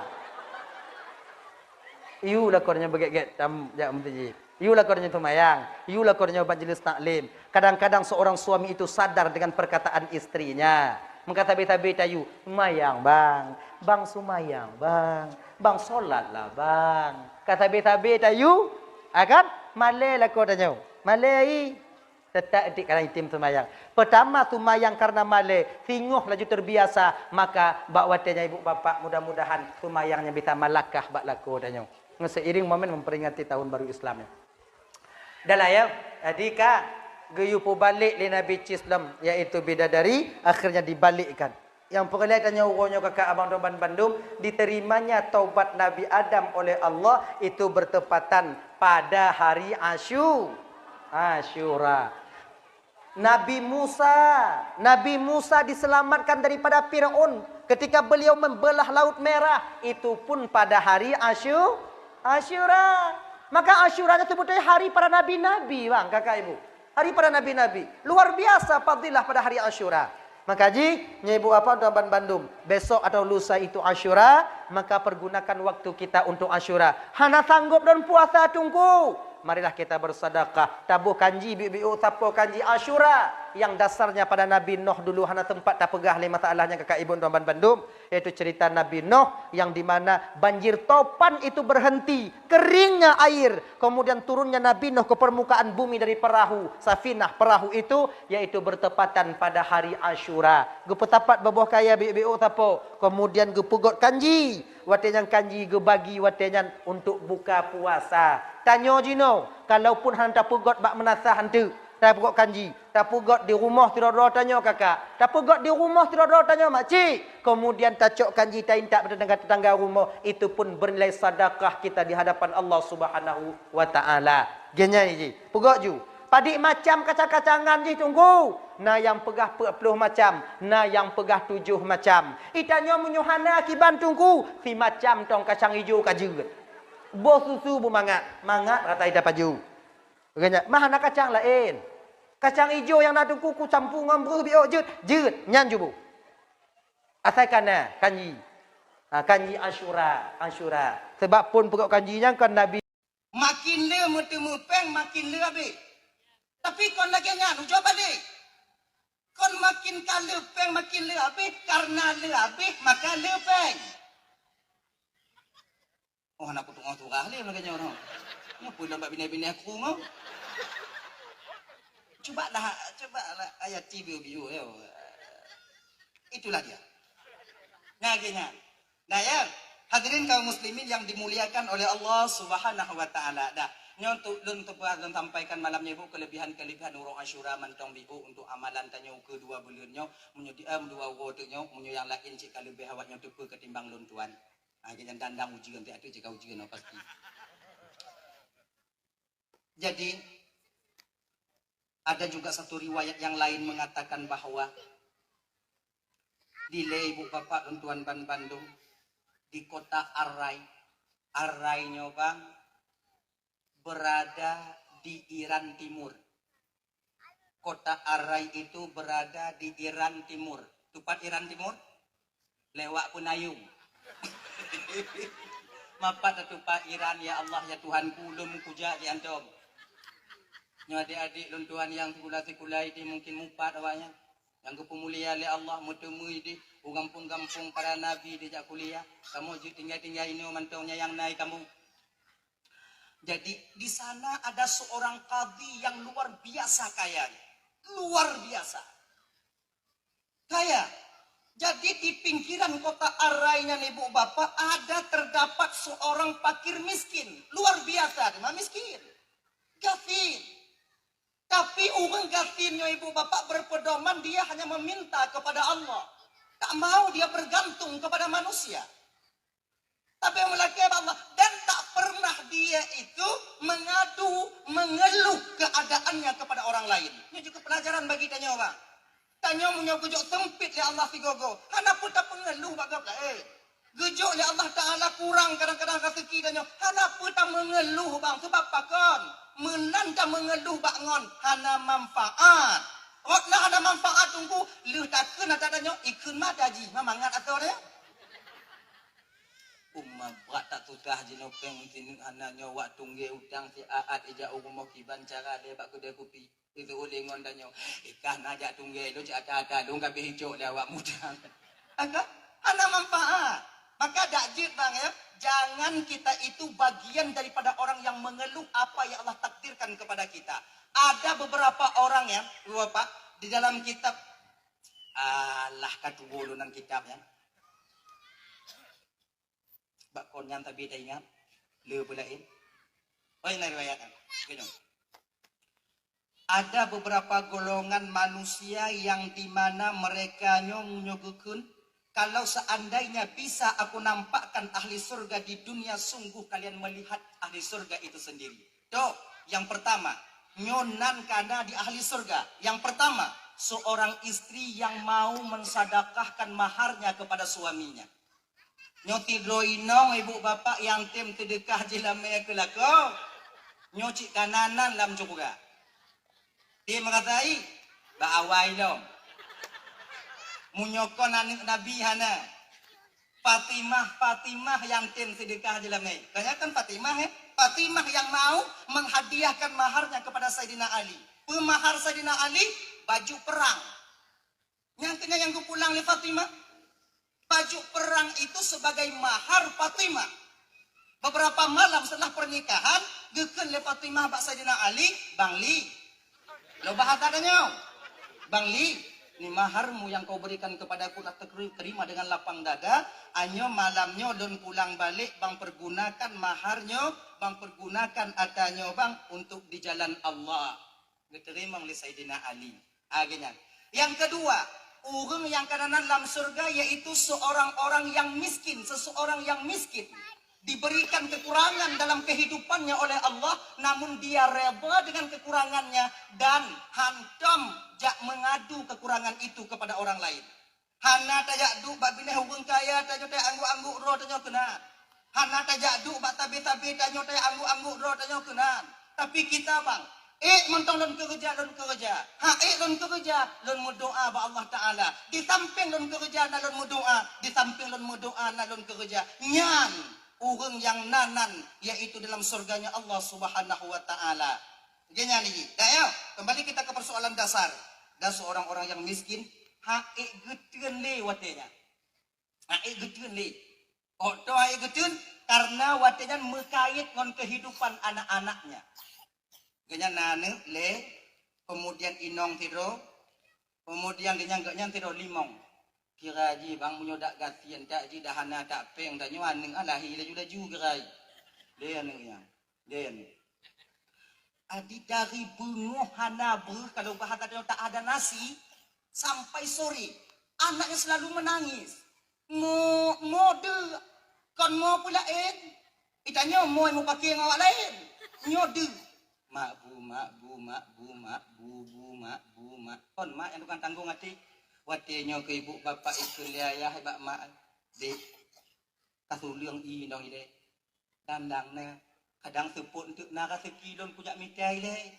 Yu lakoe nyoe beugét-gét tam jak meuseujid. Yu lakoe nyoe seumayang, yu lakoe nyoe majlis taklim. Kadang-kadang seorang suami itu sadar dengan perkataan istrinya. Meuka sabe-sabe tayue, "Seumayang, bang. Bang seumayang, bang. Bang solatlah, bang." Ka sabe-sabe tayue, ha kan? Malée lakoe tanyoe. Malée i. Teutap itik kadang item seumayang. Pertama seumayang karena malée, singoh laju terbiasa, maka bak watée nyan ibu bapak mudah-mudahan seumayang nyan bisa malakah bak lakoe tanyoe. Ngon seiring momen memperingati tahun baru Islam nyoe. Dah lah ya. Jadi ka geuyue peubalek lé Nabi Cis lom, yaitu bidadari, akhirnya dibalekkan. Nyang peureulée tanyoe uroe nyoe kakak abang dan bandum, diterimanya taubat Nabi Adam oleh Allah itu bertepatan pada hari Asyu-, Asyura. Nabi Musa, Nabi Musa diselamatkan daripada Firaun ketika beliau membelah Laut Merah, itu pun pada hari Asyu-, Asyura. Maka Asyura itu sebetulnya hari para nabi-nabi, bang, kakak ibu. Hari para nabi-nabi. Luar biasa fadilah pada hari Asyura. Maka ji, nyoe ibu apa tuan bandum, besok atau lusa itu Asyura, maka pergunakan waktu kita untuk Asyura. Hana sanggup dan puasa tunggu. Marilah kita bersedekah. Taboh kanji biôk-biôk, sapo kanji Asyura yang dasarnya pada Nabi Nuh dulu, hana sempat tapeugah lé masalah nyang kakak ibu tuan ban bandum, yaitu cerita Nabi Nuh yang di mana banjir topan itu berhenti, keringnya air, kemudian turunnya Nabi Nuh ke permukaan bumi dari perahu, safinah, perahu itu, yaitu bertepatan pada hari Asyura. Geupeusapat baboh kaya biôk-biôk sapo, kemudian geupeugot kanji. Watée nyan kanji geubagi watée nyan untuk buka puasa. Tanyoe jinoe, kalaupun hana tapeugot bak meunasah eunteuk, tapeugot kanji, tapeugot di rumoh sidroe-droe tanyoe kakak, tapeugot di rumoh sidroe-droe tanyoe makcik, kemudian tacok kanji taintat bak tetangga-tetangga rumoh, itu pun bernilai sedekah kita di hadapan Allah Subhanahu wa Taala. Geunyai jih, peugot ju. Padit macam kacang-kacangan jih Teungku. Na nyang peugah peuet ploh macam, na nyang peugah tujoh macam. Itanyoe meunyoe hana kiban Teungku, si macam tong kacang ijo ka jeuet. Boh susu beumangat, mangat rata ita paju. Geunyat, mah hana kacang laén. Kacang ijo nyang na Teungku kucampur ngon breuh biôk jeuet, jeuet. Nyan ju boh. Asai ka na kanji. Ha, kanji Asyura, Asyura. Sebab phon peugot kanji nyan kon Nabi Makin le meuteumé péng, makin le abéh. Tapi kon lagée nyan, ujoe balek. Kon makin ka le péng, makin le abéh, karena le abéh, maka le péng. Oh, hana kuteungoh surah lé lagée nyoe. Nyoe peue lom bak binéh-binéh aku nyoe. Cuba lah, cuba lah ayat tiga biu, yo. Itulah dia. Nah, lagée nyan. Nah, ya, hadirin kaum muslimin yang dimuliakan oleh Allah Subhanahu wa Taala. Dah, nyoe untuk lôn teupeu lôn sampaikan malam nyoe, Bu, kelebihan-kelebihan uroe Asyura mantong, Bu, untuk amalan tanyoe keu dua buleuen nyoe, meunyoe di, em, dua uroe teuk nyoe, meunyoe nyang laén cit ka leubeh awak nyoe teupeu ketimbang lôn tuan. Ah, jangan dandang ujeuen, tiap-tiap cit ka ujeuen, oh, pasti. Jadi, ada juga satu riwayat yang lain mengatakan bahwa dilée ibu bapak lôn tuan ban bandum di kota Arai. Arai nyoe bang berada di Iran Timur. Kota Arai itu berada di Iran Timur. Tupat Iran Timur? Lewat Peunayong. Mapat tatupat Iran, ya Allah, ya Tuhanku, lôn kujak di antom. Nyoe adik-adik lôn tuan nyang sikula-sikula ideh mungkin mupat awaknyan. Nyang geupeumulia lé Allah, meuteumé ideh u gampông-gampông para nabi dijak kuliah. Kamoe jeuet tinggai-tinggai inoe mantong nyang na i kamoe. Jadi, di sana ada seorang kadhi yang luar biasa kayanya. Luar biasa. Kaya. Jadi, di pinggiran kota Arai nyan, ibu bapak, ada terdapat seorang fakir miskin. Luar biasa, dia mah miskin. Gasien. Tapi ureuëng gasien nyoe, ibu bapak, berpedoman dia hanya meminta kepada Allah. Tak mau dia bergantung kepada manusia. Tapi meulakée bak Allah, dan tak pernah dia itu mengadu, mengeluh keadaannya kepada orang lain. Ini juga pelajaran bagi tanyoe, bang. Tanyoe meunyoe geujok sempit lé Allah sigoe-goe, hana peue tapeungeluh bak gob laén. Geujok lé Allah Taala kurang kadang-kadang raseuki tanyoe, hana peue tameungeluh, bang. Sebab pakon? Meunan tameungeluh bak ngon hana manfaat. Rot na hana manfaat, Teungku, lheueh takheun ata tanyoe, ikheun mata jih, ma mangat asoe nyoe. Uma brat that susah jinoe péng sineuk hana nyoe wak tunggée utang si Aat ijak u rumoh kiban cara lé bak keudée kupi. Itu ulée ngon tanyoe, "Eh, kah na jak tunggée lôn cit ata-ata lôn ka beh icok lé awak mutang." Agak hana manfaat. Maka dak jeuet bang ya, jangan kita itu bagian daripada orang yang mengeluh apa yang Allah takdirkan kepada kita. Ada beberapa orang ya, Bapak, di dalam kitab, alah ka tuwo lôn nang kitab ya. Bak kon nyan tabi taingat, le beulaén. Oh, ini riwayat kan. Gini. Ada beberapa golongan manusia yang di mana mereka nyoe meunyoe geukheun, "Kalau seandainya bisa aku nampakkan ahli surga di dunia, sungguh kalian melihat ahli surga itu sendiri." Toh, yang pertama, nyoe nan kana di ahli surga. Yang pertama, seorang istri yang mau mensadakahkan maharnya kepada suaminya. Nyoe sidroe inong ibu bapak nyang tem seudeukah jih lamé keu lakoe. Nyoe cit kananan lam syeuruga. Tem rasai, bak awai lom. Meunyoe kon aneuk Nabi hana. Fatimah, Fatimah yang tem sedekah jeulamé. Kan Fatimah, eh? Fatimah yang mau menghadiahkan maharnya kepada Saidina Ali. Peue mahar Saidina Ali? Baju perang. Nyang keuh nyan nyang geupulang lé Fatimah. Baju perang itu sebagai mahar Fatimah. Beberapa malam setelah pernikahan, geukheun lé Fatimah bak Saidina Ali, "Bang Li, lo bahasa tanyoe. Bang Li, ni maharmu yang kau berikan kepadaku, tak terima dengan lapang dada. Anyo malam nyo lôn pulang balek, bang pergunakan mahar nyo, bang pergunakan ata nyo bang untuk di jalan Allah." Geuteurimong lé Saidina Ali. Akhirnya, yang kedua, ureuëng yang keunan lam surga yaitu seorang orang yang miskin, seseorang yang miskin diberikan kekurangan dalam kehidupannya oleh Allah, namun dia reda dengan kekurangannya dan hantom jak mengadu kekurangan itu kepada orang lain. Hana tajak duek bak binéh ureuëng kaya, tanyoe teuangguk-angguk droe tanyoe keunan. Hana tajak duek bak tabi-tabi, tanyoe teuangguk-angguk droe tanyoe keunan. Tapi kita bang, ék mantong lôn keureuja, lôn keureuja. Ha, ék lôn keureuja, lôn meudoa bak Allah Taala. Di samping lôn keureuja na lôn meudoa, di samping lôn meudoa na lôn keureuja. Nyan ureuëng nyang na nan, yaitu dalam surganya Allah Subhanahu wa Taala. Geuhnyan jih. Dah ya, kembali kita ke persoalan dasar. Dan seorang orang yang miskin, ha ék geuteun lé watée nyan. Ha ék geuteun lé. Kok toh ha ék geuteun? Karena watée nyan meukait ngon kehidupan anak-anaknya. Geuhnyan na aneuk lé, kemudian inong sidroe, kemudian geuhnyan geuhnyan sidroe limong. Kira jih bang meunyoe dak gasien tak jih dah hana tak péng tanyoe aneuk ah lahé laju-laju kira jih. Lé aneuk nyan. Lé aneuk. Adi dari beungoh hana breuh kalau bahasa tanyoe tak ada nasi sampai sore. Anaknya selalu menangis. Mo, mo deuh, kon mo peulaén. Itanyoe mo mupakè ngon awak laén. Nyoe deuh. Mak bu, mak bu, mak bu, mak bu, bu, mak bu, mak. Kon mak nyang tukang tanggong até. Watée nyoe keu ibu bapak ikeu lé ayah bak mak. Dek, ka suleueng i nong ilée. Dandang na, kadang seupôt enteuk na raseuki lôn kujak mita ilée.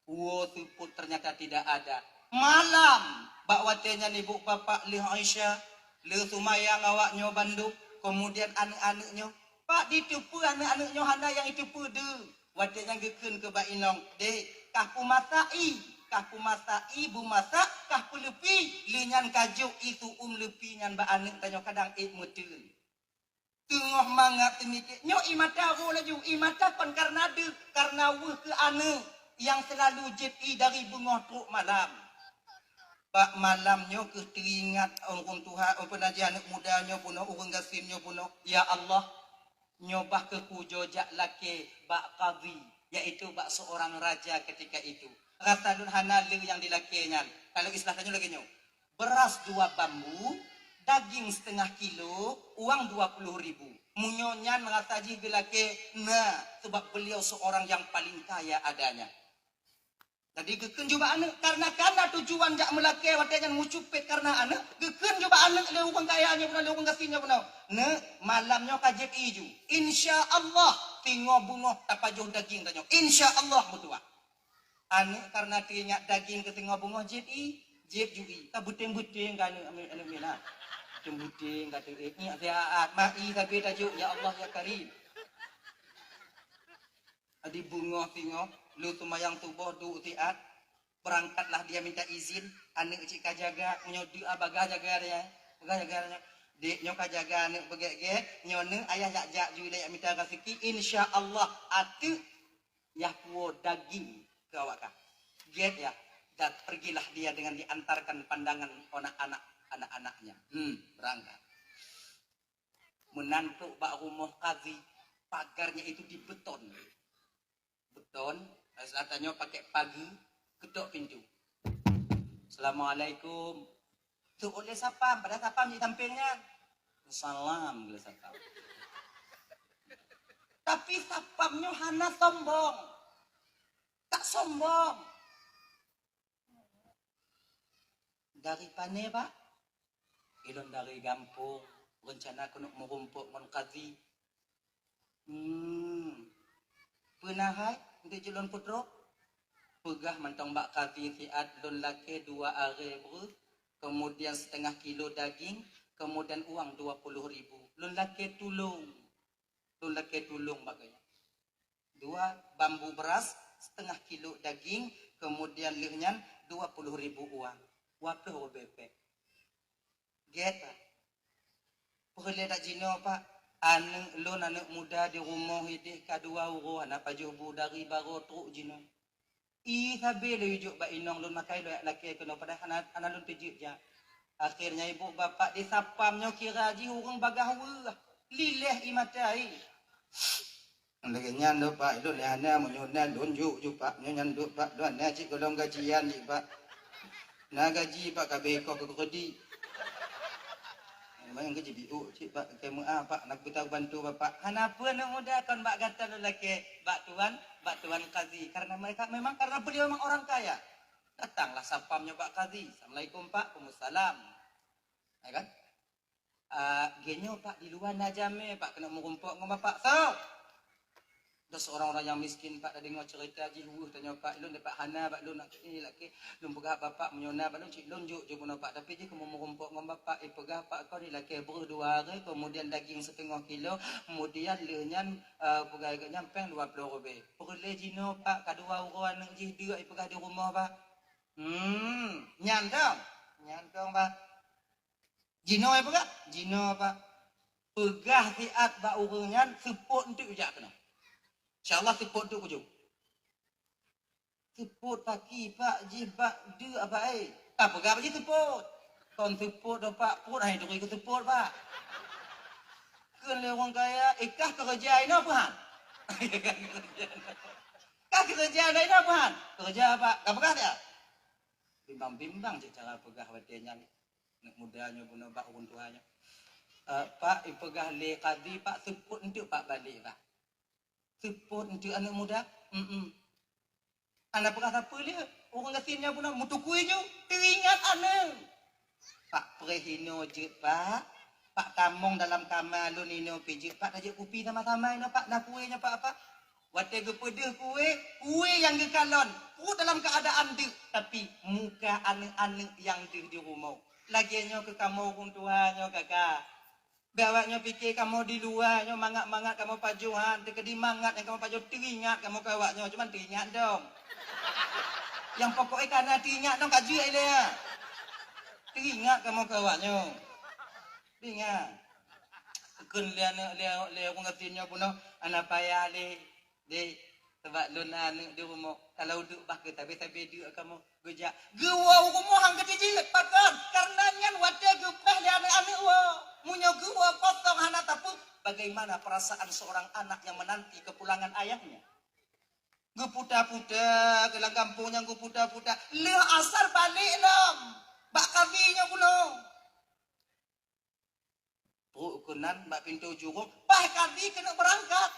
Woe seupôt ternyata tidak ada. Malam, bak watée nyan ibu bapak lheueh Isya, lheueh seumayang awak nyoe bandum, kemudian aneuk-aneuk nyoe. Pak diteupeue aneuk-aneuk nyoe hana nyang iteupeue deuh. Watée nyan geukheun keu bak inong, "Dek, kah peumasak i, kah peumasak i, beumasak, kah peuleupi." Lheueh nyan ka jok i su'um leupi nyan bak aneuk tanyoe kadang ék meuteun. Teungoh mangat teumikir, nyoe i mata ro laju, i mata kon karena deuh, karena weueh keu aneuk nyang seulalu jieb i dari beungoh trok malam. Bak malam nyoe keuh teuingat ureuëng tuha, ureuëng peue na jih aneuk muda nyoe bunoe, ureuëng gasien nyoe bunoe, "Ya Allah, nyoe bah keuh kujok jak lakée bak kadhi, yaitu bak seorang raja ketika itu. Rasa lôn hana le nyang dilakée nyan." Kalau istilah tanyoe lagée nyoe, beras dua bambu, daging setengah kilo, uang dua puluh ribu. Meunyoe nyan rasa jih geulakée na, sebab beliau seorang yang paling kaya adanya. Jadi geukheun jubah aneuk, karena, karena tujuan jak meulakée watée nyan meucupet karena aneuk, geukheun jubah aneuk lé ureuëng kaya nyoe bunoe, lé ureuëng gasien nyoe bunoe. Neuk, malam nyoe ka jieb i ju. Insya Allah, singoh beungoh tapajoh daging tanyoe. Insya Allah meutuah. Aneuk karena teuingat daging keu singoh beungoh jieb i, jieb ju i. Ka beuténg-beuténg ka aneuk, aneuk, aneuk mina. Beuténg-beuténg ka teuingat, nyak siat, mak i sabe tajok, "Ya Allah, ya Karim." Adi beungoh singoh, lheueh seumayang suboh duek siat, berangkatlah dia minta izin, aneuk cit ka jaga, meunyoe deuek bagah jaga dia, bagah jaga dia. Dek nyoe ka jaga aneuk beugét-gét, nyoe neuk ayah jak-jak ju ilée jak mita raseuki, insya Allah ateueh yah puwoe daging keu awak kah. Gét yah, dan pergilah dia dengan diantarkan pandangan anak-anak, anak-anaknya. Hmm, berangkat. Meunan trok bak rumoh kadhi, pagarnya itu dibeton. Beton, istilah tanyoe pakai pageue, ketok pintu. "Assalamualaikum." Trok lé sapam, padahai sapam di samping nyan. "Salam," geulé sapam. Tapi sapam nyoe hana sombong. Tak sombong. "Dari pane, Pak?" "Ilôn dari gampông, reuncana keuneuk meurumpok ngon kadhi." "Hmm. Peue na hai, eunteuk jeuet lôn peutrok?" "Peugah mantong bak kadhi siat lôn lakée dua aré breuh, kemudian setengah kilo daging, kemudian uang dua puluh ribu. Lôn lakée tulông. Lôn lakée tulông bak geuh nyan. Dua bambu beras, setengah kilo daging, kemudian lheueh nyan dua puluh ribu uang. Dua ploh ribée pék. Gét, Pak. Peureulée dak jinoe, Pak. Aneuëk lôn, aneuëk muda di rumoh idéh ka dua uroe, hana pajoh bu dari barô trok jinoe. Ih, sabe lé jijok bak inong lôn, makai lôn jak lakée keunoe, padahai hana, hana lôn teujeuet jak. Akhirnya ibu bapak di sapam nyoe kira jih ureuëng bagaih weueh, liléh ie mata ie. Lagée nyan lôn, Pak, lôn hana, meunyoe na lôn jok ju, Pak, nyoe nyan duek, Pak, lôn hana cit gohlom gajian cit, Pak. Na gaji, Pak, ka beukoh keu kredit. Memang gaji biuk cit, Pak, keu meuah, Pak, na geutanyoe bantu bapak. Hana peue, aneuëk muda, kon bak gata lôn lakée, bak tuan, bak tuan kazi. Karena mereka memang, karena beliau memang orang kaya. Datanglah sapam nyoe bak kazi. Assalamualaikum, Pak. Waalaikumsalam. Ya kan? Ah, geutanyoe, Pak, di luwa na jamé, Pak, keuneuk meurumpok ngon bapak. Sok! Ada seorang orang yang miskin, Pak, dak deungoe cerita jih weueh, tanyoe, Pak, lôn dapat hana bak lôn, nak ni laki, lôn peugah bapak, meunyoe na bak lôn cit lôn jok ju bunoe, Pak, tapi jih kamoe meurumpok ngon bapak, ipeugah, Pak, kon ilakée breueh dua hari, kemudian daging setengah kilo, kemudian lheueh nyan, eh, peugah nyan péng dua ploh ribée. Peureulée jinoe, Pak, ka dua uroe aneuëk jih deuk ipeugah di rumoh, Pak. Hmm, nyan dong. Nyan dong, Pak. Jinoe peugah, jinoe, Pak. Peugah siat bak ureuëng nyan, seupôt enteuk jak keunoe. Insya Allah seupôt enteuk ujong. Seupôt paki, Pak, jih bak deuk, Pak, eh. Ka peugah bak jih seupôt. Kon seupôt doh, Pak, pôt hai turi keu seupôt, Pak. Kheun lé ureuëng kaya, "Eh, kah keureuja inoe, Pak, han?" "Kah keureuja inoe, Pak, han?" "Keureuja, Pak." Ka peugah siat. Bimbang-bimbang cit cara peugah watée nyan. Aneuk muda nyoe bunoe bak ureueng tuha nyoe. "Eh, Pak, ipeugah lé kadhi, Pak, seupôt enteuk, Pak, balek, Pak." "Seupôt enteuk, aneuk muda?" "Mm-mm." "Hana peugah sapeue lé, ureueng gasien nyoe bunoe meutukui ju, teuingat aneuk." "Pak, preh inoe jeuet, Pak. Pak, tamong dalam kama lôn inoe pih jeuet, Pak, tajak kupi sama-sama inoe, Pak, na kue nyoe, Pak, Pak." Watée geupeudeuh kue, kue nyang geukalon, pruet dalam keuadaan deuk, tapi muka aneuk-aneuk nyang deuh di rumoh. Lagée nyoe keu kamoe ureueng tuha nyoe, Kaka. Bèk awak nyoe pike kamoe di luwa nyoe mangat-mangat kamoe pajoh, han, teukeudi mangat nyang kamoe pajoh teuingat kamoe keu awak nyoe, cuman teuingat dong. Nyang pokok ka na teuingat dong ka jeuet ilée nyan. Teuingat kamoe keu awak nyoe. Teuingat. Kheun lé aneuk lé, lé ureueng gasien nyoe bunoe, hana payah lé. Dek, sabab lôn na aneuk di rumoh, kalau duek bah keu sabe-sabe duek kamoe geujak. Geuwoe u rumoh han geuteujeuet, pakon? Kareuna nyan watée geupreh lé aneuk-aneuk woe. Meunyoe geuwoe kosong hana tapeue, bagaimana perasaan seorang anak yang menanti kepulangan ayahnya? Geuputa-puta, keu lam gampông nyan geuputa-puta. Lheueh asar balek lom. Bak kadhi nyoe bunoe. Trok keunan bak pintoe jurông, paih kadhi keuneuk beurangkat.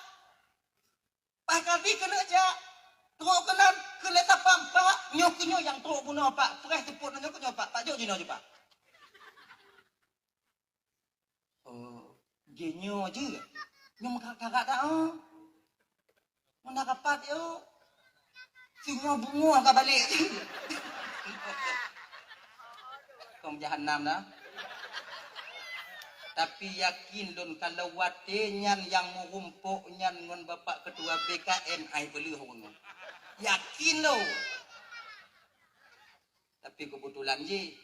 Paih kadhi keuneuk jak. Trok keunan keu lé sapam, "Pak, nyoe keuh nyoe nyang trok bunoe, Pak. Preh seupôt nyoe keuh nyoe, Pak. Pak jok jinoe ju, Pak." "Oh, jinoe jeuet? Nyoe meukarat-karat dak, oh?" Meunan rapat yo. Singoh beungoh ka balek. Kong jahanam dah. Tapi yakin lôn kalau watée nyan nyang meurumpok nyan ngon Bapak Ketua B K M ai beuleuh ureueng nyan. Yakin lôn. Tapi kebetulan jih.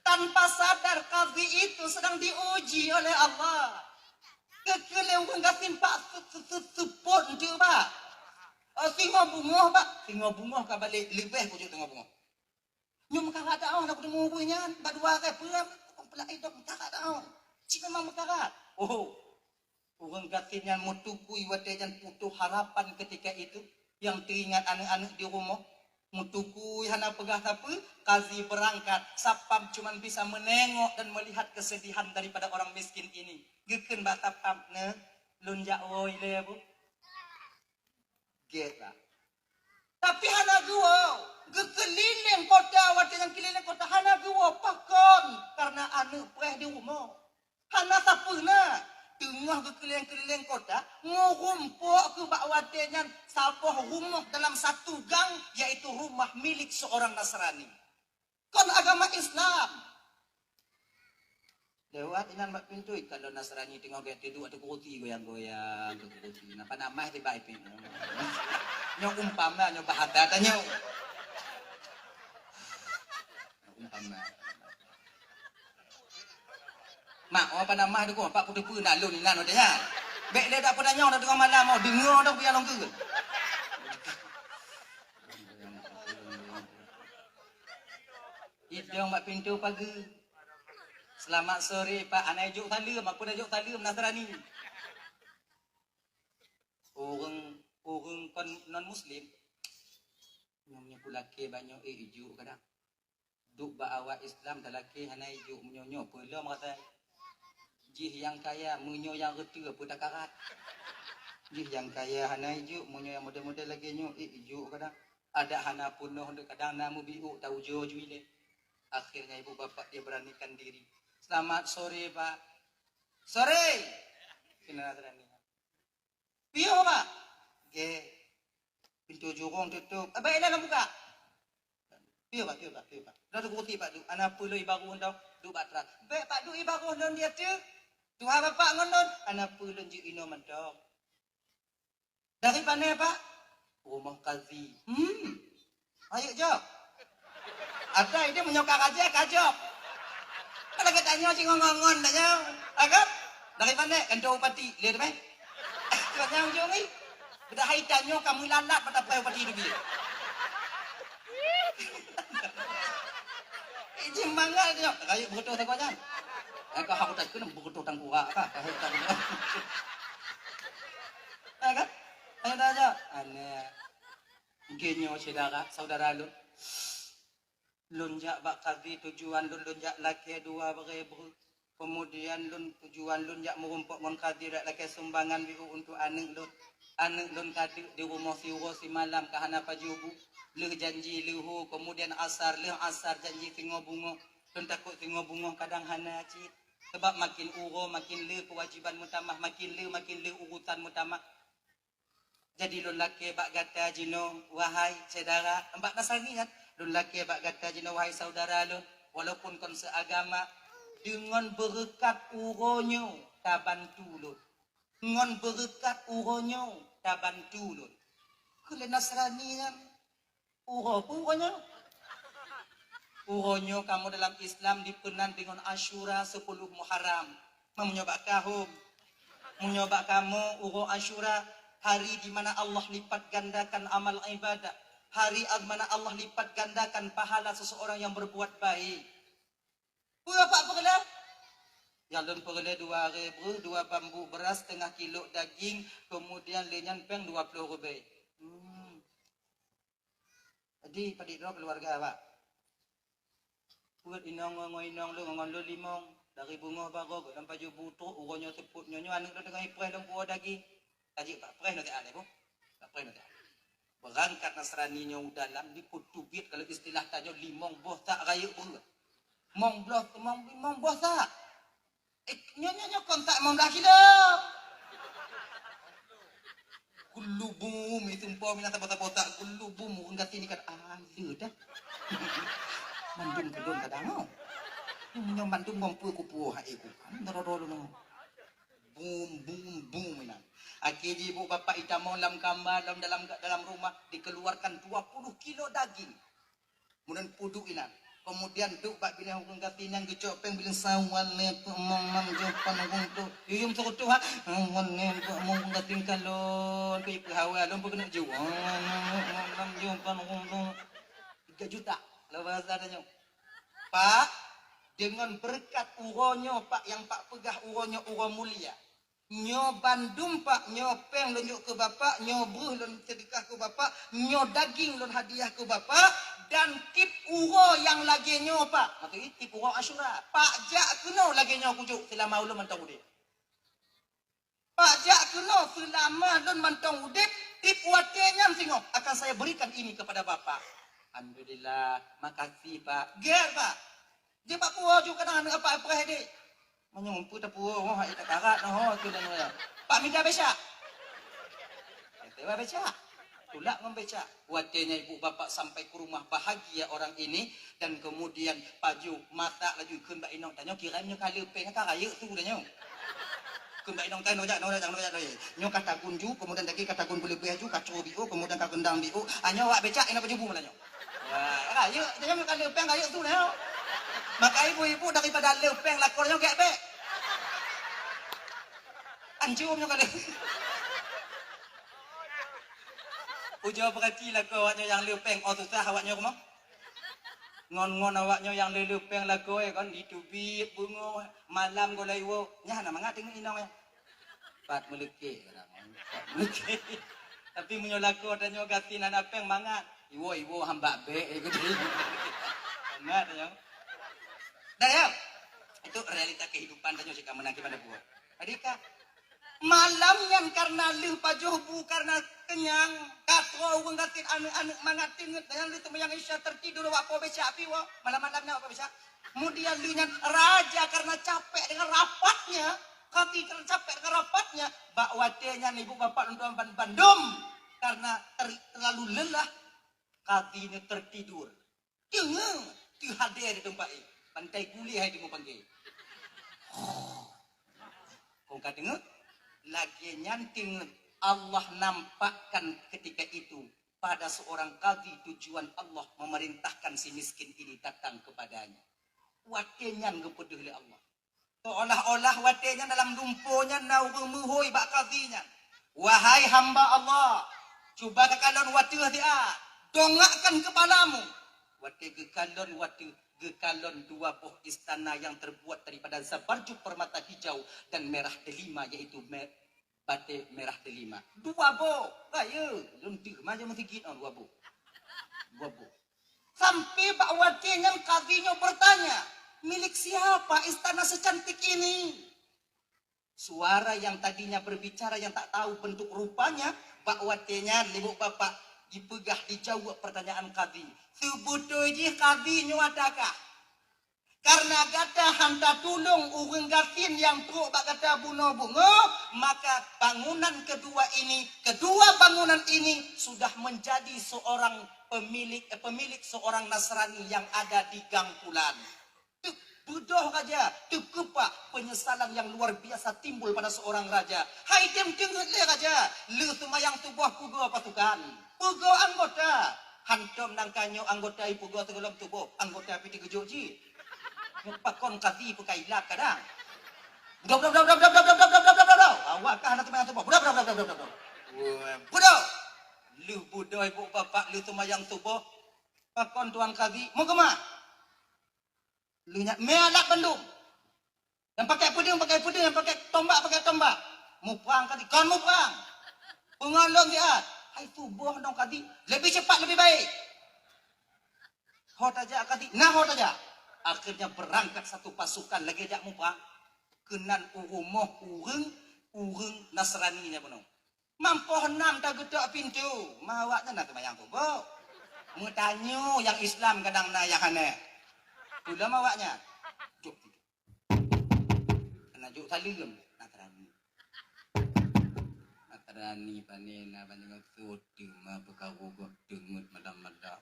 Tanpa sadar, kadhi itu sedang diuji oleh Allah. Keu-, keu lé ureueng gasien, Pak, se-, se-, se-, seupôt enteuk, Pak. Oh, singoh beungoh, Pak. Singoh beungoh ka balek, leubeh keu jeuet singoh beungoh. Nyoe meukarat dak, oh, na kuteumé ureueng nyan, bak dua rot peue, peulai dok meukarat dak, oh. Cit memang meukarat. Oh. Ureueng gasien nyan meutukui watée nyan putoh harapan ketika itu, nyang teuingat aneuk-aneuk di rumoh. Meutukui hana peugah sapeue, kadhi beurangkat, sapam cuman bisa meunengok dan melihat kesedihan daripada orang miskin ini. Geukheun bak sapam, "Neuk, lôn jak woe ilée, Bu." Gét lah. Tapi hana geuwoe, geukeulileng kota, watée nyan keulileng kota hana geuwoe, pakon? Kareuna aneuk preh di rumoh. Hana sapeue na, teungoh geukeulileng-keulileng kota, meurumpok keuh bak watée nyan saboh rumoh dalam satu gang, yaitu rumah milik seorang Nasrani. Kon agama Islam. Lewat inan bak pintu, ikalon Nasrani teungoh gét teuduek ateueh kursi goyang-goyang, ateueh kursi. Napa nama tiba ipin? Nyoe umpama, nyoe bahasa tanyoe. Umpama. Mak, oh, apa nama tu, Pak Putu Pu, nak lun inan, oh, dia. Bek dia tak pernah nyoe, dah tengah malam, oh, dengar dah, biar longkeu. Idong bak pintu pagu. "Selamat sore, Pak." Hana ijok saleuem, apa dah jok saleuem Nasrani. Ureueng, ureueng kon non muslim. Nyoe meunyoe kulakée bak nyoe, eh, ijok kadang. Duek bak awak Islam talakée hana ijok meunyoe nyoe peulom rasai. Jih nyang kaya meunyoe nyang reuteu peue takarat. Jih nyang kaya hana ijok meunyoe nyang model-model lagée nyoe, eh, ijok kadang. Adak hana peunoh dek kadang na meubiôk taujoe ju ilée. Akhirnya ibu bapak dia beranikan diri. "Selamat sore, Pak." "Sore." Kena berani. "Piôh, Pak?" "Gé." Pintu jurong tutup. "Abang Ilan buka." "Piôh, Pak, piôh, Pak, piôh, Pak." Dah teukuti Pak Duk. "Ana peue lôn ibaroh lôn dong?" Duk bak teras. "Bèk Pak Duk ibaroh lôn di ateueh. Tuha Bapak ngon lôn." "Ana peue lôn jeuet inoe mantong." "Dari pane, Pak?" "Rumoh kazi." "Hmm. Ayo jok." Ada ide meunyoe ka raja, ka jok. Kalau kita nyoe si ngon-ngon dah nyoe. Agak? Dari pane? Kantor bupati. Lihat meh. Kau nyang ujung ni. Udah hai tanyoe ka meulalat mata pai bupati tu dia. Ijin mangat nyoe. Rayu beutôi sagoe nyan. Ka hak utai kena beutôi tangkurak ka. Ka hak utai. Ya kan? Ayo dah aja. Aneh. Geuh nyoe syedara, saudara lôn. Lôn jak bak kazi tujuan lôn, lôn jak lakée dua barée breuh. Keumudian lôn tujuan lôn jak meurumpok ngon kazi, jak lakée sumbangan biôh untuk aneuëk lôn. Aneuëk lôn ka deuek di rumoh siuroe simalam ka hana pajoh bu. Lheueh janji leuho, keumudian asar, lheueh asar janji singoh beungoh. Lôn takot singoh beungoh kadang hana cit. Sabab makin uroe makin le keuwajiban meutamah, makin le makin le urusan meutamah. Jadi lôn lakée bak gata jinoe, wahai syedara, bak Nasrani nyan, lôn lakée bak gata jinoe, wahai saudara lôn, walaupun kon seuagama, deungon beureukat uroe nyoe tabantu lôn. Ngon beureukat uroe nyoe tabantu lôn. Keu lé Nasrani nyan, uroe peue uroe nyoe? Uroe nyoe kamoe dalam Islam dipeunan deungon Asyura sepuluh Muharram. Meunyoe bak kahom, meunyoe bak kamoe uroe Asyura, hari di mana Allah lipat gandakan amal ibadah, hari di mana Allah lipat gandakan pahala seseorang yang berbuat baik. Peue Pak peureulée? Nyang lôn peureulée dua ribée breuh, dua bambu beuras, setengah kilo daging, keumudian lé nyan péng dua ploh ribée. Hmm. Jadi, padit droe keuluwarga, Pak. Peuet inong ngon inong lôn ngon lôn limong, dari beungoh baroe gohlom pajoh bu trok, uroe nyoe seupôt nyoe, nyoe aneuëk lôn teungoh ipreh lom puwoe daging. Ka jeuet bak preh nyoe teualeh boh. Bak preh nyoe teualeh. Beurangkat Nasrani nyoe u dalam, dipeuteubiet kalau istilah tanyoe limong boh sak rayeuk breueh. Mong bloh, mong, mong boh sak. Eh, nyoe, nyoe, nyoe kon sak limong blah kilo. Gulubum, itu umpama mina saboh-saboh sak gulubum, ureueng gasien ikat, ah, le dah. Mandum keudon kadang, oh. Nyoe mandum bom pue kupu, hai ku. Doro-doro nyoe. Bum, bum, bum, inan. Akhé jih ibu bapak itamong lam kama, lam dalam, dalam rumah, dikeluarkan dua puluh kilo daging. Kemudian puduk inan. Kemudian duek bak binéh ureueng gasien nyan geucok péng bileung sawan lé peumong nam jumpan ureueng tu. Yuyum seurutoh ha. Sawan lé peumong ureueng gasien kalon keu ipeuhawa lôn peukeuneuk juang. Nam jumpan ureueng tu. Tiga juta. Kalau bahasa tanyoe. Pak, deungon beureukat uroe nyoe, Pak, nyang Pak peugah uroe nyoe uroe mulia. Nyoe bandum, Pak, nyoe péng lôn jok keu Bapak, nyoe breuh lôn seudeukah keu Bapak, nyoe daging lôn hadiah keu Bapak, dan tiep uroe nyang lagée nyoe, Pak. Maksud jih tiep uroe Asyura. Pak jak keunoe lagée nyoe kujok seulama ulôn mantong udeb. Pak jak keunoe seulama lôn mantong udeb, tiep watée nyan singoh akan saya berikan ini kepada Bapak. Alhamdulillah, makasih, Pak. Gét, Pak. Jeuet bak puwoe ju kadang aneuk apak preh deh. Meunyoe umpeu tapuwoe, oh, hai takarat, oh, tu dan, oh, ya. Pak mita becak. Kata, "Wah, becak." Tulak ngon becak. Watèe nyan ibu bapak sampai ke rumah, bahagia orang ini, dan kemudian pajoh masak laju kheun bak inong, "Tanyoe kirém nyoe ka le péng, ka rayeuk su tanyoe." Kheun bak inong, "Tanyoe jak, nyoe jak, nyoe jak, nyoe jak. Nyoe ka tagun ju, kemudian lagi ka tagun beuleubeh ju, ka cue biôh, kemudian ka gendang biôh. Ah, nyoe awak becak, inong pajoh bu malam nyoe." Wah, rayeuk, tanyoe ka le péng, rayeuk su tanyoe. Maka ibu-ibu daripada le péng lakoe nyoe gèt bèk. Anjom nyoe ka le. Ujoe peurati lakoe awak nyoe nyang le péng, oh susah awak nyoe rumoh. Ngon-ngon awak nyoe nyang le-le péng lakoe kon, diteubiet beungoh, malam gohlom iwoe, nyan hana mangat teungeut inong nyan. Pat meuleukék kadang, pat meuleukék. Tapi meunyoe lakoe tanyoe gasien hana péng mangat, iwoe-iwoe hamba bèk, eh, gitu. Mangat tanyoe. Dah ya? Itu realita kehidupan tanyoe cit ka meunan kiban buet. Tadi ka Malam nyan kareuna lheueh pajoh bu, kareuna kenyang, ka troh ureueng gasien aneuk-aneuk mangat teungeut, dan lheueh seumayang Isya teutidur awak po becak pi woe. Malam-malam nyan awak po becak. Kemudian lheueh nyan raja kareuna capek dengan rapatnya, kadhi kareuna capek dengan rapatnya, bak watèe nyan ibu bapak lôn tuan ban-, bandum kareuna ter-, terlalu lelah, kadhi nyoe teutidur. Teungeut, teuhadé di teumpat jih. Pantai Gulé hai teungoh panggé. Kong ka teungeut, lagèe nyan teungeut Allah nampakkan ketika itu pada seorang kadhi tujuan Allah memerintahkan si miskin ini datang kepadanya. Watèe nyan geupeudeuh lé Allah. Seolah-olah watèe nyan dalam lumpo nyan na ureueng meuhôi bak kadhi nyan, "Wahai hamba Allah, cuba kakalon u ateueh siat, dongakkan kepalamu." Watèe geukalon u ateueh, geukalon dua boh istana yang terbuat daripada zabarjud permata hijau dan merah delima, yaitu me-, batèe merah delima. Dua boh, rayeuk, lôn teuh maju meusigit, oh, dua boh. Dua boh. Sampai bak watèe nyan kadhi nyoe bertanya, "Milik siapa istana secantik ini?" Suara yang tadinya berbicara yang tak tahu bentuk rupanya, bak watèe nyan ibu bapak jipeugah, dijaweueb pertanyaan kadhi. Seubeutôi jih kadhi nyoe ata kah? Kareuna gata han tatulông ureueng gasien nyang trok bak gata bunoe beungoh, maka bangunan kedua ini, kedua bangunan ini sudah menjadi seorang pemilik, eh, pemilik seorang Nasrani yang ada di Gang Pulan. Teuk beudôh raja, teukeubah, penyesalan yang luar biasa timbul pada seorang raja. Hai, tem teungeut lé raja, lheueh seumayang suboh peugöt pasukan, peugöt anggota. Hantom nangka nyoe anggota ipeugöt sigohlom tuboh, anggota pih teukeujot jih. Nyoe pakon kadhi peukailap kadang. Budoh, budoh, budoh. Awak kah hana teumayang tuboh. Budoh, budoh, budoh. Budoh. Lheueh budoh ibu bapak lheueh teumayang tuboh. Pakon tuan kadhi? Meukeumah. Lheueh nyan mé alat bandum. Nyang pakai peudeueng, pakai peudeueng, nyang pakai tombak, pakai tombak. Muprang kadhi, kon muprang. Peungon lôn siat. Hai tuboh nong kadhi, leubeh cepat leubeh baik. Ho tajak kadhi, na ho tajak. Akhirnya berangkat satu pasukan lagèe jak muprang. Keunan u rumoh ureueng, ureueng Nasrani nyan bunoe. Mampôh nam tageutok pintoe, ma awaknyan na teumayang suboh. Meutanyoe nyang Islam kadang na nyang hana. Tulom awaknyan. Jok pintoe. Hana jok saleuem, Nasrani. Nasrani pane na banyoe soe teuma peukaru gob teungeut malam-malam.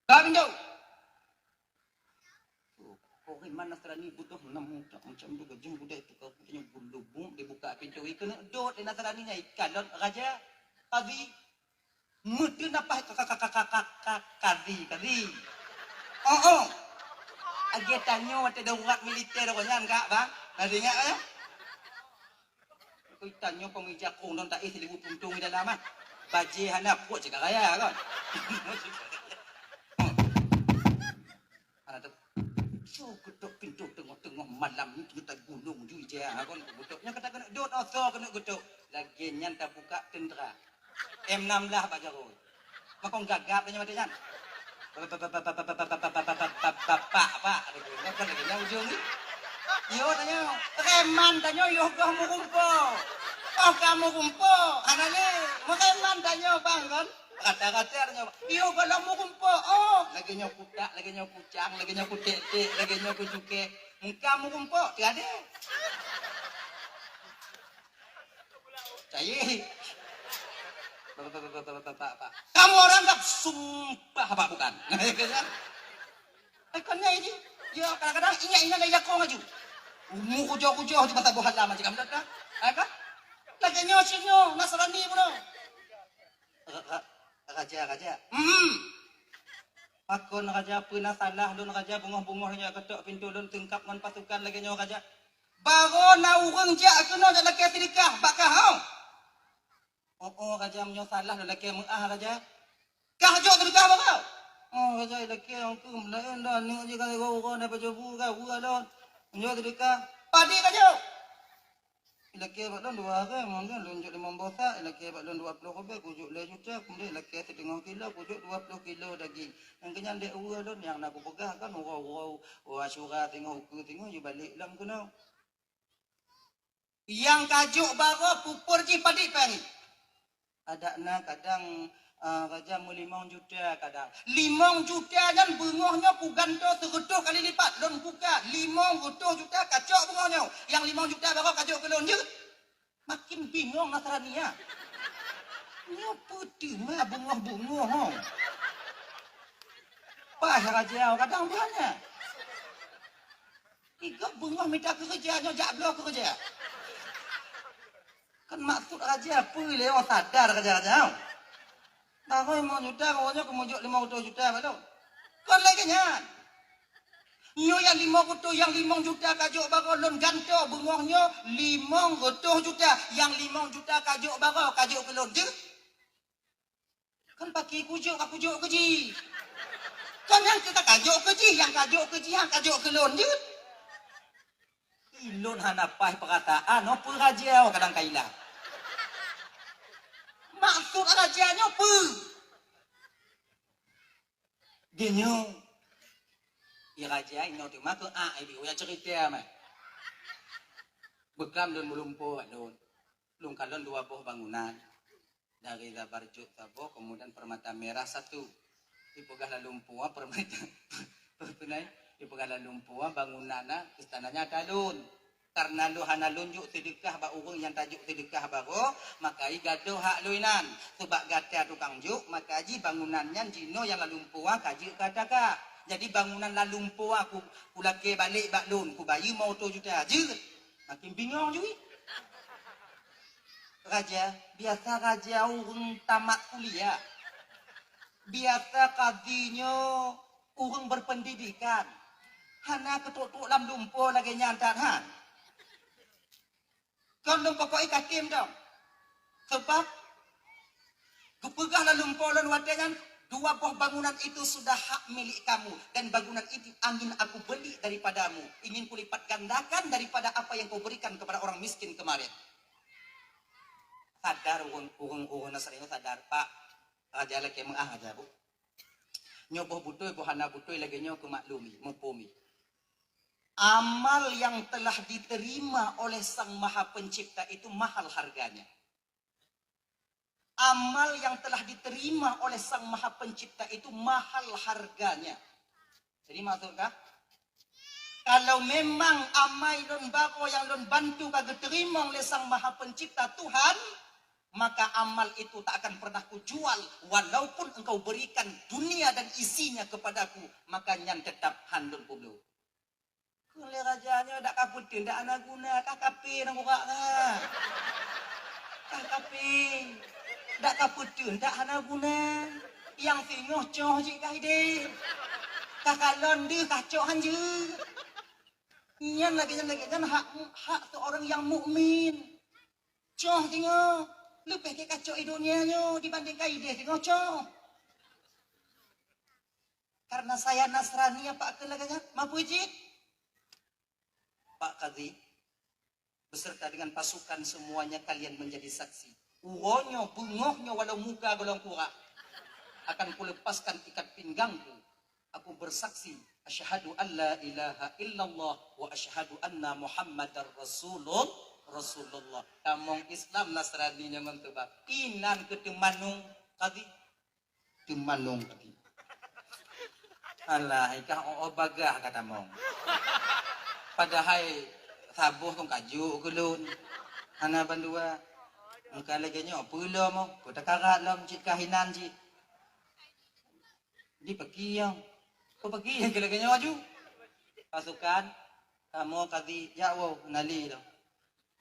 Ka pintoe. Kok iman Nasrani beudôh nam muda macam tu gajah muda itu kau punya bulu bung dibuka pintu. Ikeuneuk dot di Nasrani nya ikalon raja kadhi. Meuteun apa ka-, ka-, ka-, ka-, ka-, ka-, kadhi, kadhi. Oh, oh. Lagèe tanyoe watèe darurat militer dah nyan kak, bang. Nah, ingat ya? Keu tanyoe peumija kong don taéh silibu puntông di dalam, ah. Bajèe hana puet cit ka raya, kan? Hana teu-, su geutok pintoe teungoh-teungoh malam nyoe, teungoh gunong ju ija, kan? Geutok nyan kata keuneuk dot, oh, soe keuneuk geutok. Lagèe nyan tabuka teuntra. M enam belas bak jaroe. Makong gagap tanyoe watèe nyan. Bapak, Pak, lagèe nyan ujong ni. Yo tanyoe, preman tanyoe yoh goh meurumpo. Oh, ka meurumpo, hana lé. Preman tanyoe bang kon. Rata-rata tanyoe, yo goh lom meurumpo. Oh, lagèe nyoe kutak, lagèe nyoe kucang, lagèe nyoe kutek-tek, lagèe nyoe kucukèe. Muka meurumpo, tiada. Cayé. Kamu orang nggak sumpah apa bukan? Eh, kan ya ini. Ya, kadang-kadang ingat-ingat dari jakong aja. Umu kujoh-kujoh di mata buah lama jika mendatang. Eh, kan? Lagi nyoh sih nyoh, Nasrani pun. Ra-, ra-, raja, raja. Hmm. Pakon raja, peue na salah lôn raja, bungoh-bungoh nyoe ketok pintoe lôn teungkap ngon pasukan lagèe nyoe raja. Barô na ureueng jak keunoe jak lakèe seudeukah bak kah, hao? Oh, oh, raja, meunyoe salah lôn lakèe meu'ah raja. Kah jok seudeukah bak kah? Oh, raja, lakèe hong keu meulaén dah aneuk jih ka uroe-uroe na pajoh bu ka buah lôn. Meunyoe seudeukah, padé ka jok. Ilakèe bak lôn dua hareuem, mungken lôn jok limong boh sak, ilakèe bak lôn dua ploh ribèe, kujok lhèe juta, keumudian ilakèe siteungoh kilo, kujok dua ploh kilo daging. Nyang keunyan dek uroe lôn nyang na kupeugah kan, uroe-uroe, uroe Asyura singoh, ukeue singoh, jibalek lom keunoe. Nyang ka jok baroe pupur jih padit pari. Adak na kadang, ah, raja meulimong juta kadang. Limong juta nyan beungoh nyoe kugantoe seureutôh kali lipat. Lôn buka limong reutôh juta kacok beungoh nyoe. Nyang limong juta baroe kajok keu lôn jeuet. Makin bingong Nasrani nyan. Nyoe peue teuma beungoh-beungoh ho. Paih raja kadang buhannya. Igob beungoh mita keureuja nyoe jak bloe keureuja. Kan maksud raja peue lé oh sadar raja-raja. Baroe limong juta, baroe nyoe keumujok limong reutôh juta baru. Kon lagèe nyan. Nyoe nyang limong reutôh, nyang limong juta kajok baroe lôn gantoe beungoh nyoe limong reutôh juta. Nyang limong juta kajok baroe kajok keu lôn jeuet. Kan paki kujok ka kujok keu jih. Kan nyang keu ka kajok keu jih, nyang kajok keu jih, nyang kajok keu lôn jeuet. Ilôn hana paih peurataan, oh, peuraja, oh, kadang ka ilang. Maksud raja nyoe peue? Geunyoe, i raja inoe teuma keu a ibi uya cerita mah. Beukam lôn meulumpoe lôn. Lôn kalon dua boh bangunan. Dari Zabarjud saboh, kemudian Permata Merah satu. Ipeugah lalumpoe Permata, peue nai? Ipeugah lalumpoe bangunan na istana nyata lôn. Karena lôn hana lôn jok seudeukah bak ureueng nyang tajok seudeukah baroe, maka i gadôh hak lôn inan. Seubab gata tukang jok, maka ji bangunan nyan jinoe nyang lalumpoe ka jeuet keu ata kah. Jadi bangunan lalumpoe ku, kulakèe balek bak lôn, kubayeue limong reutôh juta jeuet. Makin bingong jih. Raja, biasa raja ureueng tamat kuliah. Biasa kadhi nyoe ureueng berpendidikan. Hana keutrok-trok lam lumpoe lagèe nyan that, ha. Kon lôn pokok i katem dong. Sebab geupeugah lalumpoe lôn watèe nyan, dua boh bangunan itu sudah hak milik kamu, dan bangunan itu ingin aku beli daripadamu, ingin kulipat gandakan daripada apa yang kau berikan kepada orang miskin kemarin. Sadar ureueng, ureueng, ureueng Nasrani sadar, Pak. Raja lakèe meu'ah aja, Bu. Nyoe boh beutôi, boh hana beutôi lagèe nyoe keumaklumi, muphom. Amal yang telah diterima oleh Sang Maha Pencipta itu mahal harganya. Amal yang telah diterima oleh Sang Maha Pencipta itu mahal harganya. Jadi maksud kah? Kalau memang amai lôn baroe nyang lôn bantu ka geuteurimong lé Sang Maha Pencipta Tuhan, maka amal itu tak akan pernah kujual, walaupun engkau berikan dunia dan isinya kepadaku, maka nyan tetap han lôn peubloe. Kheun lé raja nyoe dak kapeuteun dak hana guna, kah kapé nanggroe ka. Kah kapé. Dak kapeuteun dak hana guna. Nyang singoh coh jih kah idéh. Kah kalon deuh kah cok han jeuet. Nyan lagèe nyan, lagèe nyan hak, hak seorang yang mukmin. Coh singoh, leubeh gèt kacok i donya nyoe dibandingkan idéh singoh coh. Karena saya Nasrani, apa keu lagèe nyan? Mapeue jih? Pak Kadhi, beserta dengan pasukan semuanya kalian menjadi saksi. Uroe nyoe, beungoh nyoe walau muka golom kurak, akan kulepaskan ikat pinggangku. Aku bersaksi, asyhadu an la ilaha illallah wa asyhadu anna Muhammadar Rasulul-, Rasulullah. Tamong Islam Nasrani nyoe ngon teubab. Inan keu teumanong Kadhi. Teumanong Kadhi. Alah, ikah oh, oh bagah ka tamong. Padahai saboh kong kajok keu lôn. Hana bandua. Maka lagèe nyoe, peue lom, peue takarat lom, cit kahinan cit. Di peki nyang. Peue peki nyang keu lagèe nyoe aju? Pasukan, kamoe ka di jauh nali lom.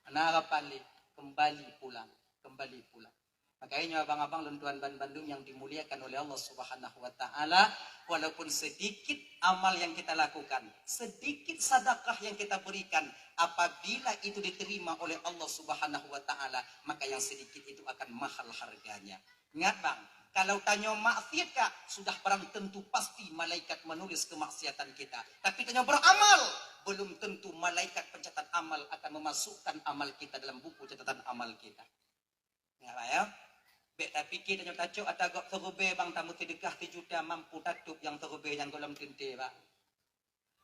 Hana harapan lé, kembali pulang, kembali pulang. Makanya abang-abang lôn tuan ban bandum yang dimuliakan oleh Allah Subhanahu wa taala, walaupun sedikit amal yang kita lakukan, sedikit sedekah yang kita berikan, apabila itu diterima oleh Allah Subhanahu wa taala, maka yang sedikit itu akan mahal harganya. Ingat bang, kalau tanyoe maksiat ka, sudah barang tentu pasti malaikat menulis kemaksiatan kita. Tapi tanyoe beramal, belum tentu malaikat pencatat amal akan memasukkan amal kita dalam buku catatan amal kita. Ingat bang ya. Bèk tapike tanyoe tacok ata gob siribèe bang, tameusidekah sijuta mampu tatôb nyang siribèe nyang gohlom teuntèe bang.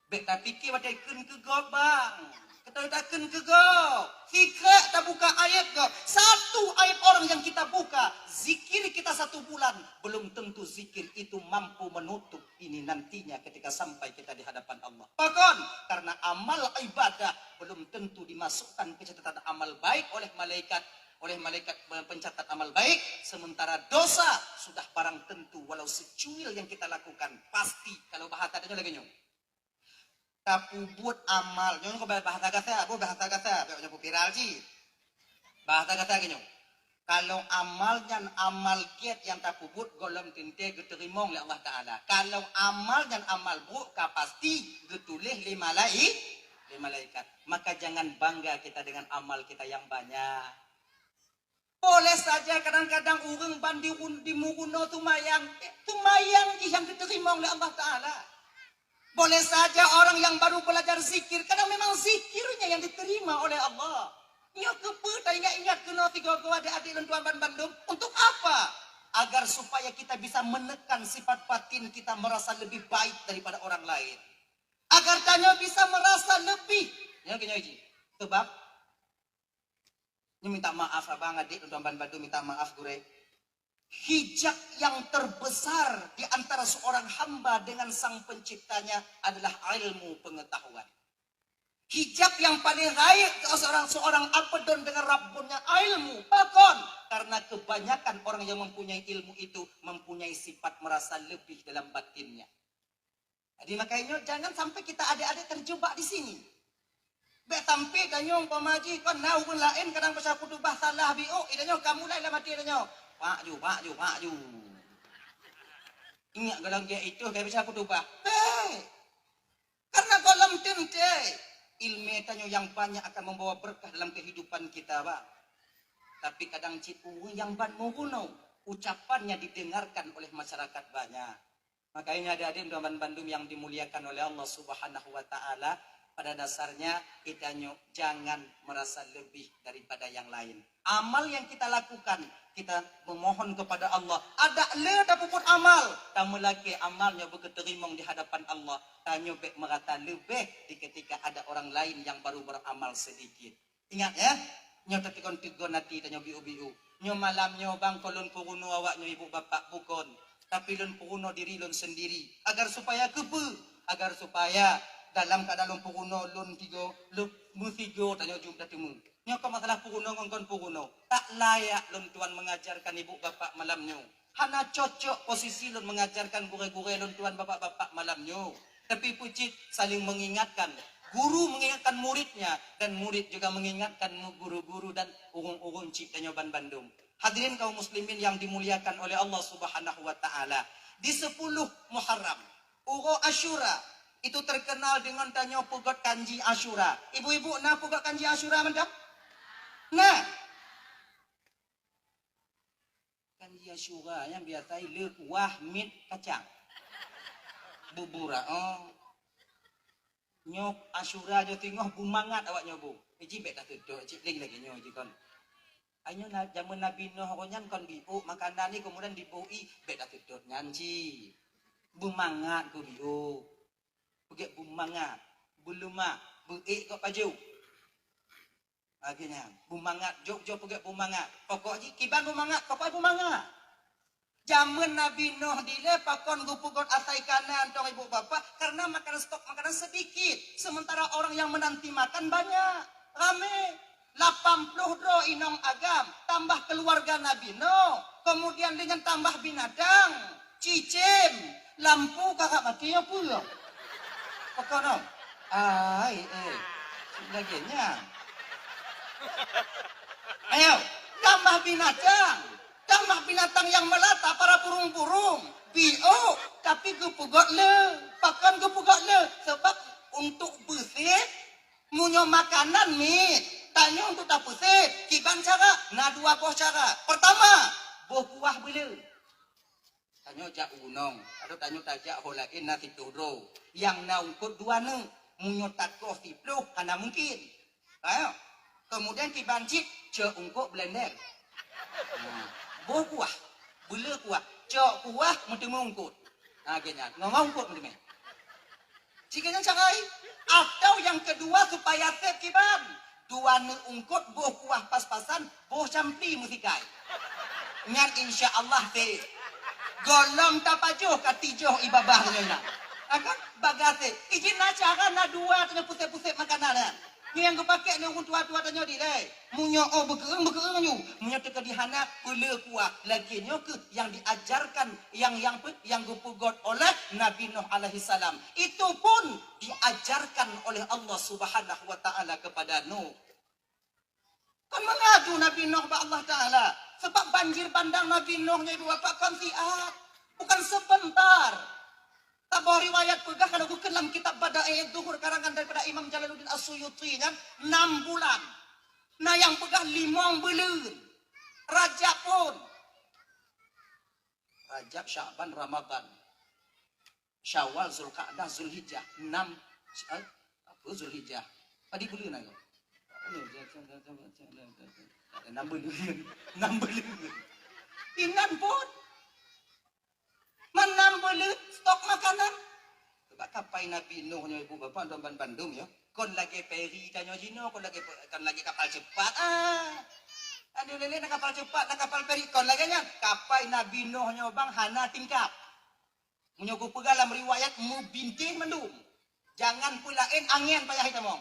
Bèk tapike watèe kheun keu gob bang. Keu tanyoe takheun keu gob. Sikrék tabuka aéb gob. Satu aéb orang yang kita buka, zikir kita satu bulan, belum tentu zikir itu mampu menutup ini nantinya ketika sampai kita di hadapan Allah. Pakon? Karena amal ibadah belum tentu dimasukkan ke catatan amal baik oleh malaikat, oleh malaikat pencatat amal baik, sementara dosa sudah barang tentu walau secuil yang kita lakukan pasti. Kalau bahasa tanyoe lagèe nyoe. Tapeubuet amal, nyoe keu bahasa gata, apa bahasa gata? Bèk nyoe viral cit. Bahasa gata lagèe nyoe. Kalau amal nyan amal gèt nyang tapeubuet gohlom teuntèe geuteurimong lé Allah Taala. Kalau amal nyan amal brôk ka pasti geutuléh lé malai-, lé malaikat. Maka jangan bangga kita dengan amal kita yang banyak. Boleh saja kadang-kadang ureueng ban di, di Muruno seumayang, seumayang jih nyang geuteurimong lé Allah Taala. Boleh saja orang yang baru belajar zikir, kadang memang zikirnya yang diterima oleh Allah. Nyoe keupeue taingat-ingat keunoe sigoe-goe adik-adik lôn tuan ban bandum. Untuk apa? Agar supaya kita bisa menekan sifat batin kita merasa lebih baik daripada orang lain. Agar tanyoe bisa merasa lebih. Nyoe keuh nyoe jih. Sebab Nyoe minta maaf abang adik lôn tuan ban bandum, minta maaf gurèe. Hijab yang terbesar di antara seorang hamba dengan sang penciptanya adalah ilmu pengetahuan. Hijab yang paling rayeuk seorang, seorang abdon dengan Rabbunnya ilmu. Pakon? Karena kebanyakan orang yang mempunyai ilmu itu mempunyai sifat merasa lebih dalam batinnya. Jadi makanya jangan sampai kita adik-adik terjebak di sini. Bèk sampai tanyoe umpama jih kon na ureueng laén kadang baca khutubah salah biôk, tanyoe ka mulai lam até tanyoe. Pak ju, pak ju, pak ju. Ingat gohlom gèt itu ka baca khutubah. Bèk. Karena gohlom teuntèe ilmu tanyoe yang banyak akan membawa berkah dalam kehidupan kita, bang. Tapi kadang cit ureueng nyang ban Muruno, ucapannya didengarkan oleh masyarakat banyak. Makanya adik-adik dan bandum yang dimuliakan oleh Allah Subhanahu wa taala, pada dasarnya kita nyoe jangan merasa lebih daripada yang lain. Amal yang kita lakukan, kita memohon kepada Allah. Adak le tapeubuet amal, tameulakèe amal nyoe beugeuteurimong di hadapan Allah. Tanyoe bèk merasa leubeh di ketika ada orang lain yang baru beramal sedikit. Ingat ya, nyoe tateukon-teukon até tanyoe biôk-biôk. Nyoe malam nyoe bang kon lôn peurunoe awak nyoe ibu bapak, bukon, tapi lôn peurunoe diri lôn sendiri. Agar supaya keupeue? Agar supaya dalam keuadaan lôn peurunoe lôn tigo, lôn meusigo tanyoe jeuet tateumé. Nyoe kon masalah peurunoe ngon kon peurunoe. Tak layak lôn tuan mengajarkan ibu bapak malam nyoe. Hana cocok posisi lôn mengajarkan gurèe-gurèe lôn tuan bapak-bapak malam nyoe. Tapi peucit saling mengingatkan. Guru mengingatkan muridnya dan murid juga mengingatkan guru-guru dan ureueng-ureueng cit tanyoe ban bandum. Hadirin kaum muslimin yang dimuliakan oleh Allah Subhanahu wa taala. Di sepuluh Muharram, uroe Asyura, itu terkenal dengan tanyoe peugot kanji Asyura. Ibu-ibu na peugot kanji Asyura mantong? Nah, Kanji Asyura nyang biasa le kuah miet kacang. Bubur, oh. Nyoe Asyura nyoe teungoh beumangat awak nyoe bu. Iji bèk taseudot, cit leng lagèe nyoe jikon. Ayo na, jameun Nabi Nuh nyan kon biôk makanan ni kemudian diboh ie, bèk taseudot nyan cit. Beumangat keu biôk. Peugèt beumangat, beuleumak, beuék keu pajoh. Lagèe nyan, beumangat, jok-jok peugèt beumangat. Pokok jih kiban beumangat, pokok beumangat. Jameun Nabi Nuh dilèe pakon geupeugot asai kanan tong ibu bapak, karena makanan, stok makanan sedikit, sementara orang yang menanti makan banyak, ramè. Lapan ploh droe inong agam, tambah keuluwarga Nabi Nuh, keumudian lé nyan tambah binatang, cicém, lampu ka rab maté nyoe peue? Pakon nyoe? Ai, eh, lagée nyan. Ayo, tambah binatang, tambah binatang nyang meulata, para burung-burung, biôk, tapi geupeugét le. Pakon geupeugét le? Sebab untuk beusét, meunyoe makanan miet, tanyoe untuk tapeusét, kiban cara, na dua boh cara. Pertama, boh kuah beuleu. Tanyoe jak u gunong, atau tanyoe tajak ho laén na sitoh droe. Nyang na eungkôt dua neuk, meunyoe takoh siploh hana mungken. Ayo. Keumudian kiban cit cok eungkôt blender. Nah, boh kuah, beuleu kuah, cok kuah meuteumé eungkôt. Nah, geuh nyan, ngon eungkôt meuteumé. Jika nyan cara, atau nyang keudua supaya sép kiban, dua neuk eungkôt boh kuah pas-pasan, boh campli meusikai. Nyan insya Allah sép. Gohlom tapajoh ka tijoh i babah nyoe na. Akan bagah sép. Ijin na cara na dua tanyoe pusép-pusép makanan nyan. Nyoe nyang geupakék lé ureuëng tuha-tuha tanyoe dilée. Meunyoe oh beukeueng-beukeueng nyoe, meunyoe teuka dihana peuleu kuah, lagée nyoe keuh nyang diajarkan nyang nyang pe nyang geupeugét oleh Nabi Nuh alaihissalam. Itu pun diajarkan oleh Allah Subhanahu wa Taala kepada Nuh. Kan meungadu Nabi Nuh bak Allah Taala, sebab banjir bandang Nabi Nuh nyoe dua pakon siat, bukan sebentar. Saboh riwayat peugah, kalau bukon lam kitab Bada'i Zuhur karangan daripada Imam Jalaluddin As-Suyuti nyan, enam bulan. Na nyang peugah limong buleuen. Rajab pun. Rajab, Sya'ban, Ramadan. Syawal, Zulqa'dah, Zulhijjah. Enam, eh, apa Zulhijjah? Padum buleuen aja. Enam buleuen. Enam buleuen. Inan pun. Meunan beuleuet stok makanan. Bak kapai Nabi Nuh nyoe ibu bapak dan ban bandum ya. Kon lagée peri tanyoe jinoe, kon lagée pe- kon lagée kapal cepat. Ah. Aduh lele na kapal cepat, na kapal peri, kon lagée nyan. Kapai Nabi Nuh nyoe bang hana tingkap. Meunyoe kupeugah lam riwayat meubintéh mandum. Jangan peulaén angén payah itamong.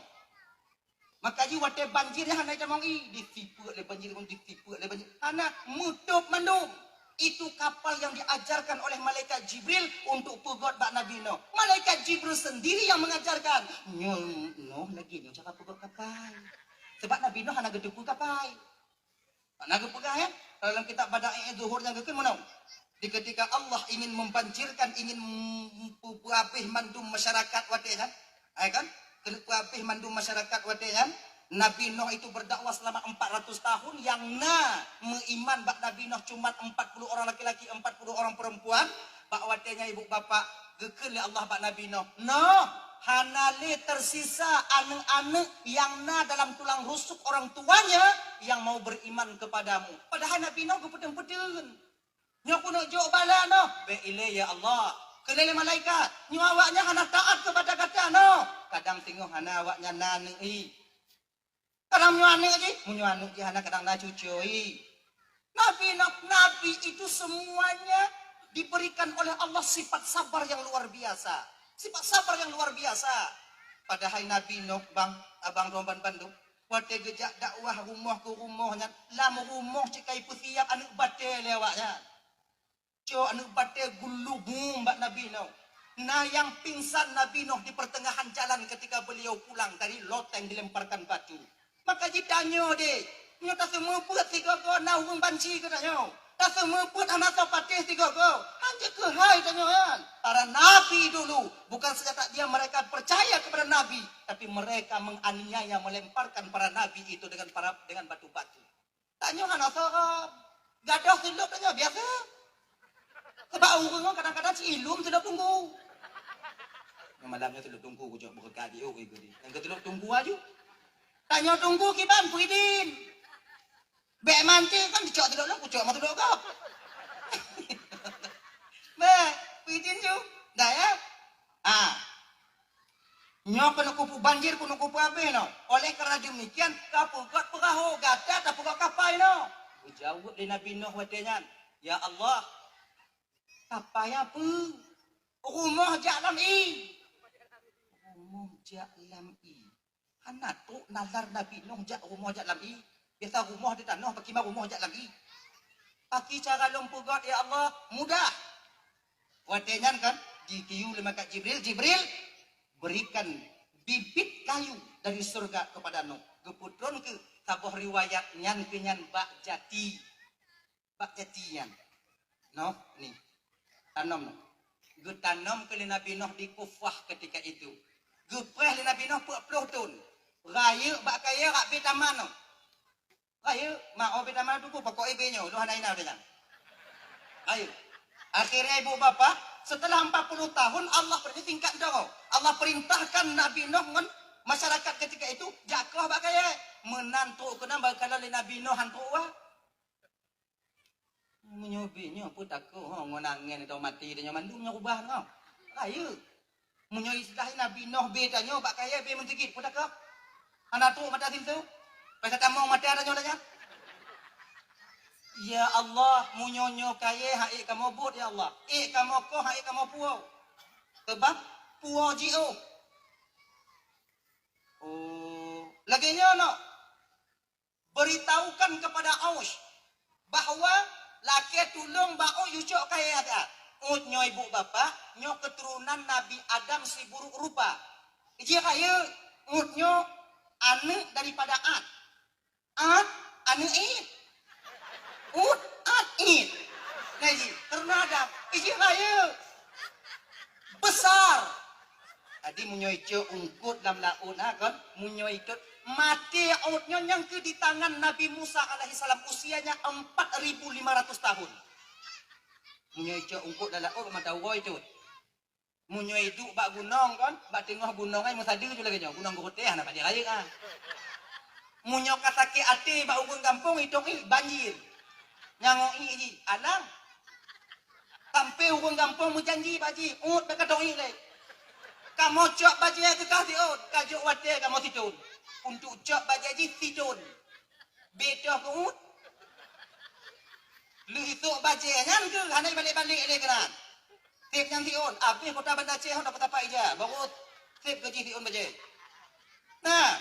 Maka jih watée banjir nyan hana itamong i, disipeuet lé banjir, disipeuet lé banjir. Hana, meutôb mandum. Itu kapal yang diajarkan oleh malaikat Jibril untuk peugét bak Nabi Nuh. Malaikat Jibril sendiri yang mengajarkan. Nyoe Nuh lagée nyoe cara peugét kapai. Sebab Nabi Nuh hana geuteupeue kapai. Nah, geupeugah, ya, dalam kitab Bada'i Zuhur nyang geukheun meunan. Di ketika Allah ingin membanjirkan, ingin mem- peuhabéh mandum masyarakat watée nyan, ya kan? Keuneuk peuhabéh mandum masyarakat watée nyan, Nabi Nuh itu berdakwah selama empat ratus tahun, yang na meuiman bak Nabi Nuh cuma empat puluh orang laki-laki, empat puluh orang perempuan. Bak watée nyan ibu bapak, geukheun lé Allah bak Nabi Nuh, "Nuh, hana lé tersisa aneuk-aneuk yang na dalam tulang rusuk orang tuanya yang mau beriman kepadamu." Padahai Nabi Nuh geupeudeueng-peudeueng. "Nyoe keuneuk jok bala Nuh." "Bék ilée ya Allah." Kheun lé malaikat, "Nyoe awaknyan hana taat kepada gata Nuh." "Kadang singoh hana awaknyan na aneuk i." Kadang meunyoe aneuk jih, meunyoe aneuk jih hana kadang na cucoe. Nabi, nabi itu semuanya diberikan oleh Allah sifat sabar yang luar biasa. Sifat sabar yang luar biasa. Padahai Nabi Nuh bang, abang roman bandum, watée geujak dakwah rumoh keu rumoh nyan, lam rumoh cit ka ipeusiap aneuk batée lé awaknyan. Cok aneuk batée geulubum bak Nabi Nuh. Na nyang pingsan Nabi Nuh di pertengahan jalan ketika beliau pulang dari loteng dilemparkan batu. Maka jitanyoe deh, nyoe taseumeubeuet sigoe-goe na ureuëng banci keu tanyoe. Taseumeubeuet hana soe patéh sigoe-goe. Hanjeuet keuhai tanyoe nyan. Para nabi dulu, bukan senjata dia mereka percaya kepada nabi, tapi mereka menganiaya, melemparkan para nabi itu dengan para dengan batu-batu. Tanyoe hana soe. Gadôh seulôb tanyoe biasa. Sebab ureuëng kadang-kadang ci ilum seulôb tunggu. Nyoe malam nyoe seulôb tunggu kujok beureukat di oh ibu di. Nyang keu seulôb tunggu aju. Tanyoe tunggu kiban puidin. Bék manti kan dicok seulôb lom kucok mah seulôb kop. Bék puidin ju. Dah ya. Ah. Nyoe keuneuk kupeue banjir, keuneuk kupeue abéh nyoe. Oleh karena demikian, ka peugét peurahô gata, ka peugét kapai nyoe. Geujaweueb lé Nabi Nuh watée nyan, "Ya Allah, kapai peue? Rumoh jak lam ié." Rumoh jak lam ié. Hana trok nazar Nabi Nuh jak rumoh jak lam ié. Biasa rumoh di tanoh, pakri ma rumoh jak lam ié. Pakri cara lôn peugét, ya Allah, mudah. Watée nyan kan, jitiyue lé malaikat Jibril, "Jibril, berikan bibit kayu dari surga kepada Nuh." Geupeutron keu saboh riwayat nyan keu nyan bak jati. Bak jati nyan. Noh, ni. Tanom noh. Geutanom keu lé Nabi Noh di Kufah ketika itu. Geupreh lé Nabi Noh peuet ploh thon. Rayeuk bak kayée rak bée taman noh. Rayeuk, ma oh bée taman tu pokok ié bée nyoe, lôn hana ina bée nyan. Rayeuk. Akhirnya ibu bapak, setelah empat puluh tahun Allah beri tingkat dua. Allah perintahkan Nabi Noh ngon masyarakat ketika itu jak koh bak kayée. Meunan trok keunan bak kala lé Nabi Noh han trok wah. Meunyoe bée nyoe peue takeuh ho ngon angén atau maté tanyoe mandum nyoe ubah nyoe. Rayeuk. Meunyoe istilah Nabi Noh bée tanyoe bak kayée bée meusigit peue takeuh. Hana trok mata sintu. Payah tamong mata tanyoe lagée nyan. Ya Allah, meunyoe nyoe kayée han ék kamoe bot ya Allah. Ék kamoe koh han ék kamoe puwoe. Sebab puwoe jiôh. Oh, lagée nyoe noh. Beritahukan kepada Aus bahwa lakée tulông bak Aus yue cok kayée that. Ut nyoe ibu bapak, nyoe keturunan Nabi Adam siburuk rupa. Jih rayeuk, Ut nyoe aneuk daripada At. At, aneuk It. Ut, At, It. Nah, jih, keturunan Adam. Jih rayeuk. Besar. Jadi meunyoe icok ungkot lam laôt, ha, kon? Meunyoe icok maté ôt nyoe nyang keu di tangan Nabi Musa alaihissalam, usianya empat ribu lima ratus tahun. Meunyoe icok ungkot lam laôt, mata uroe icok. Meunyoe iduek bak gunong, kon? Bak teungoh gunong ai meusadeue ju lagée nyoe, gunong geureuteh hana bak jirayeuk, ha. Meunyoe ka sakét até bak ureuëng gampông, itong ié banjir. Nyang ié jih, alang. Sampai ureuëng gampông meujanji bak jih, "Ut, bèk katong ié lé. Kamoe cok bajée keu kah siôn, ka jok watée kamoe sithon." Untuk cok bajée jih sithon. Betoh keu Ut. Lheueh isôk bajée nyan keuh hana ibalek-balek lé keunan. Sép nyan siôn, abéh kota Banda Aceh hana peutapak ija, baru sép keu jih siôn bajée. Nah,